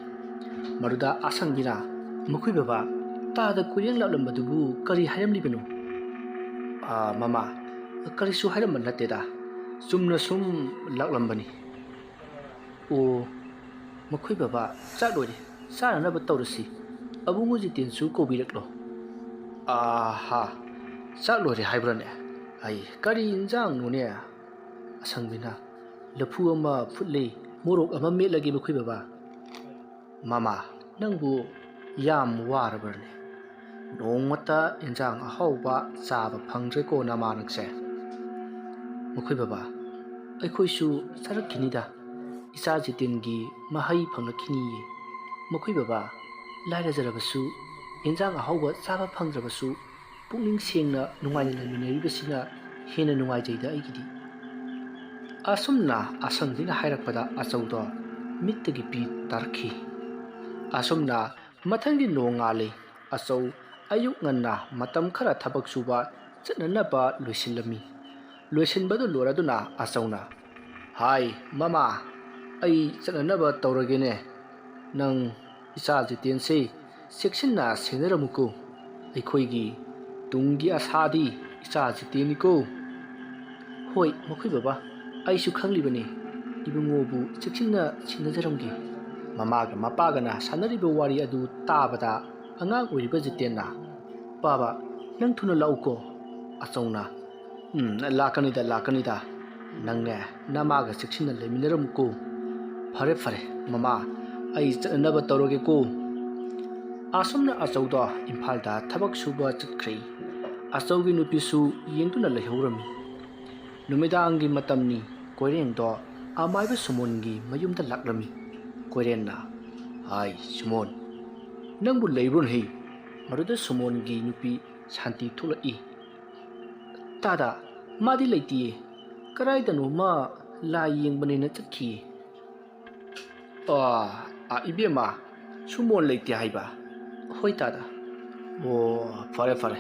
ꯃꯗꯨꯗ ꯑꯁꯪꯕꯤꯅ, "ꯃꯈꯣꯏ ꯕꯕꯥ, ꯇꯥꯗ ꯀꯣꯏꯔꯦꯡ ꯂꯥꯛꯂꯝꯕꯗꯨꯕꯨ ꯀꯔꯤ ꯍꯥꯏꯔꯝꯂꯤꯕꯅꯣ?" "ꯑꯥ, ꯃꯃꯥ, ꯀꯔꯤꯁꯨ ꯍꯥꯏꯔꯝꯕ ꯅꯠꯇꯦꯗ꯫ ꯆꯨꯝꯅ ꯁꯨꯝ ꯂꯥꯛꯂꯝꯕꯅꯤ꯫" "ꯑꯣ, ꯃꯈꯣꯏ ꯕꯕꯥ, ꯆꯥꯛ ꯂꯣꯏꯔꯦ, ꯆꯥꯅꯅꯕ ꯇꯧꯔꯁꯤ꯫ ꯑꯕꯨꯡꯉꯣ ꯖꯤꯇꯦꯟꯁꯨ ꯀꯧꯕꯤꯔꯛꯂꯣ꯫" "ꯑꯥꯍꯥ, ꯆꯥꯛ ꯂꯣꯏꯔꯦ ꯍꯥꯏꯕ꯭ꯔꯥꯅꯦ? ꯑꯩ, ꯀꯔꯤ ꯏꯟꯖꯥꯡꯅꯣꯅꯦ?" ꯑꯁꯪꯕꯤꯅ, "ꯂꯐꯨ ꯑꯃ ꯐꯨꯠꯂꯦ, ꯃꯣꯔꯣꯛ ꯑꯃ ꯃꯦꯠꯂꯒꯦ ꯃꯈꯣꯏ ꯕꯕꯥ꯫" "ꯃꯃꯥ, ꯅꯪꯕꯨ ꯌꯥꯝ ꯋꯥꯔꯕ꯭ꯔꯅꯦ? ꯅꯣꯡꯃꯇ ꯏꯟꯖꯥꯡ ꯑꯍꯥꯎꯕ ꯆꯥꯕ ꯐꯪꯗ꯭ꯔꯦꯀꯣ ꯅꯃꯥ ꯅꯪꯁꯦ꯫" "ꯃꯈꯣꯏ ꯕꯕꯥ, ꯑꯩꯈꯣꯏꯁꯨ ꯆꯥꯔꯛꯈꯤꯅꯤꯗ, ꯏꯆꯥ ꯖꯤꯇꯦꯟꯒꯤ ꯃꯍꯩ ꯐꯪꯂꯛꯈꯤꯅꯤꯌꯦ꯫ ꯃꯈꯣꯏ ꯕꯕꯥ, ꯂꯥꯏꯔꯖꯔꯕꯁꯨ, ꯏꯟꯖꯥꯡ ꯑꯍꯥꯎꯕ ꯆꯥꯕ ꯐꯪꯗ꯭ꯔꯕꯁꯨ, ꯄꯨꯛꯅꯤꯡ ꯁꯦꯡꯅ ꯅꯨꯡꯉꯥꯏꯅ ꯂꯩꯃꯤꯟꯅꯔꯤꯕꯁꯤꯅ ꯍꯦꯟꯅ ꯅꯨꯡꯉꯥꯏꯖꯩꯗ ꯑꯩꯒꯤꯗꯤ꯫" ꯑꯁꯨꯝꯅ ꯑꯁꯪꯕꯤꯅ ꯍꯥꯏꯔꯛꯄꯗ ꯑꯆꯧꯗꯣ ꯃꯤꯠꯇꯒꯤ ꯄꯤ ꯇꯥꯔꯛꯈꯤ꯫ ꯑꯁꯨꯝꯅ ꯃꯊꯪꯒꯤ ꯅꯣꯡꯉꯥꯜꯂꯤ꯫ ꯑꯆꯧ ꯑꯌꯨꯛ ꯉꯟꯅ ꯃꯇꯝ ꯈꯔ ꯊꯕꯛ ꯁꯨꯕ ꯆꯠꯅꯅꯕ ꯂꯣꯏꯁꯤꯜꯂꯝꯃꯤ꯫ ꯂꯣꯏꯁꯤꯟꯕꯗꯨ ꯂꯣꯏꯔꯗꯨꯅ ꯑꯆꯧꯅ, "ꯍꯥꯏ ꯃꯃꯥ, ꯑꯩ ꯆꯠꯅꯅꯕ ꯇꯧꯔꯒꯦꯅꯦ꯫ ꯅꯪ ꯏꯆꯥ ꯖꯤꯇꯦꯟꯁꯦ ꯆꯦꯛꯁꯤꯟꯅ ꯁꯦꯟꯅꯔꯝꯃꯨꯀꯣ꯫ ꯑꯩꯈꯣꯏꯒꯤ ꯇꯨꯡꯒꯤ ꯑꯁꯥꯗꯤ ꯏꯆꯥ ꯖꯤꯇꯦꯟꯅꯤꯀꯣ꯫" "ꯍꯣꯏ, ꯃꯈꯣꯏ ꯕꯕꯥ, ꯑꯩꯁꯨ ꯈꯪꯂꯤꯕꯅꯤ꯫ ꯏꯕꯨꯡꯉꯣꯕꯨ ꯆꯦꯛꯁꯤꯟꯅ ꯁꯦꯟꯅꯖꯔꯝꯒꯦ꯫" ꯃꯃꯥꯒ ꯃꯄꯥꯒꯅ ꯁꯥꯟꯅꯔꯤꯕ ꯋꯥꯔꯤ ꯑꯗꯨ ꯇꯥꯕꯗ ꯑꯉꯥꯡ ꯑꯣꯏꯔꯤꯕ ꯖꯤꯇꯦꯟꯅ, "ꯄꯥꯕ, ꯅꯪ ꯊꯨꯅ ꯂꯥꯛꯎꯀꯣ꯫" ꯑꯆꯧꯅ, "ꯎꯝ, ꯂꯥꯛꯀꯅꯤꯗ, ꯂꯥꯛꯀꯅꯤꯗ꯫ ꯅꯪꯅꯦ ꯅꯃꯥꯒ ꯆꯦꯛꯁꯤꯟꯅ ꯂꯩꯃꯤꯟꯅꯔꯝꯃꯨꯀꯣ꯫" "ꯐꯔꯦ, ꯐꯔꯦ, ꯃꯃꯥ, ꯑꯩ ꯆꯠꯅꯅꯕ ꯇꯧꯔꯒꯦꯀꯣ꯫" ꯑꯁꯨꯝꯅ ꯑꯆꯧꯗꯣ ꯏꯝꯐꯥꯜꯗ ꯊꯕꯛ ꯁꯨꯕ ꯆꯠꯈ꯭ꯔꯦ꯫ ꯑꯆꯧꯒꯤ ꯅꯨꯄꯤꯁꯨ ꯌꯦꯡꯗꯨꯅ ꯂꯩꯍꯧꯔꯝꯃꯤ꯫ ꯅꯨꯃꯤꯗꯥꯡꯒꯤ ꯃꯇꯝꯅꯤ꯫ ꯀꯣꯏꯔꯦꯡꯗꯣ ꯑꯃꯥꯏꯕ ꯁꯨꯃꯣꯟꯒꯤ ꯃꯌꯨꯝꯗ ꯂꯥꯛꯂꯝꯃꯤ꯫ ꯀꯣꯏꯔꯦꯟꯅ, "ꯍꯥꯏ ꯁꯨꯃꯣꯟ, ꯅꯪꯕꯨ ꯂꯩꯕ꯭ꯔꯣꯅꯦ?" ꯃꯗꯨꯗ ꯁꯨꯃꯣꯟꯒꯤ ꯅꯨꯄꯤ ꯁꯥꯟꯇꯤ ꯊꯣꯛꯂꯛꯏ꯫ "ꯇꯥꯗ, ꯃꯥꯗꯤ ꯂꯩꯇꯤꯌꯦ꯫ ꯀꯗꯥꯏꯗꯅꯣꯃ ꯂꯥꯏ ꯌꯦꯡꯕꯅꯦꯅ ꯆꯠꯈꯤꯌꯦ꯫ ꯑꯥ, ꯑꯥ, ꯏꯕꯦꯝꯃ, ꯁꯨꯃꯣꯟ ꯂꯩꯇꯦ ꯍꯥꯏꯕ? ꯍꯣꯏ ꯇꯥꯗ꯫ ꯑꯣ, ꯐꯔꯦ, ꯐꯔꯦ꯫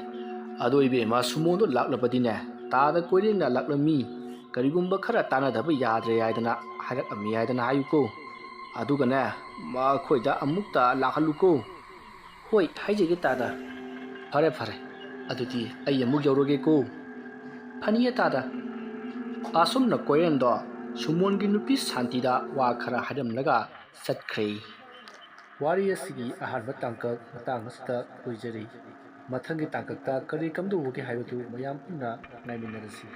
ꯑꯗꯣ ꯏꯕꯦꯝꯃ, ꯁꯨꯃꯣꯟꯗꯣ ꯂꯥꯛꯂꯕꯗꯤꯅꯦ, ꯇꯥꯗ ꯀꯣꯏꯔꯦꯡꯅ ꯂꯥꯛꯂꯝꯃꯤ, ꯀꯔꯤꯒꯨꯝꯕ ꯈꯔ ꯇꯥꯟꯅꯗꯕ ꯌꯥꯗ꯭ꯔꯦ ꯍꯥꯏꯗꯅ ꯍꯥꯏꯔꯛꯂꯝꯃꯤ ꯍꯥꯏꯗꯅ ꯍꯥꯏꯌꯨꯀꯣ꯫ ꯑꯗꯨꯒꯅꯦ, ꯃꯈꯣꯏꯗ ꯑꯃꯨꯛꯇ ꯂꯥꯛꯍꯜꯂꯨꯀꯣ꯫ ꯍꯣꯏ, ꯍꯥꯏꯖꯒꯦ ꯇꯥꯗ꯫ ꯐꯔꯦ, ꯐꯔꯦ꯫ ꯑꯗꯨꯗꯤ ꯑꯩ ꯑꯃꯨꯛ ꯌꯧꯔꯒꯦꯀꯣ꯫ ꯐꯅꯤꯌꯦ ꯇꯥꯗ꯫ ꯑꯁꯨꯝꯅ ꯀꯣꯏꯔꯦꯟꯗꯣ ꯁꯨꯃꯣꯟꯒꯤ ꯅꯨꯄꯤ ꯁꯥꯟꯇꯤꯗ ꯋꯥ ꯈꯔ ꯍꯥꯏꯔꯝꯂꯒ ꯆꯠꯈ꯭ꯔꯦ꯫ ꯋꯥꯔꯤ ꯑꯁꯤꯒꯤ ꯑꯍꯥꯟꯕ ꯇꯥꯡꯀꯛ ꯃꯇꯥꯡ ꯑꯁꯤꯗ ꯂꯣꯏꯖꯔꯤ꯫ ꯃꯊꯪꯒꯤ ꯇꯥꯡꯀꯛꯇ ꯀꯔꯤ ꯀꯝꯗꯧꯕꯒꯦ ꯍꯥꯏꯕꯗꯨ ꯃꯌꯥꯝ ꯄꯨꯟꯅ ꯉꯥꯏꯃꯤꯟꯅꯔꯁꯤ꯫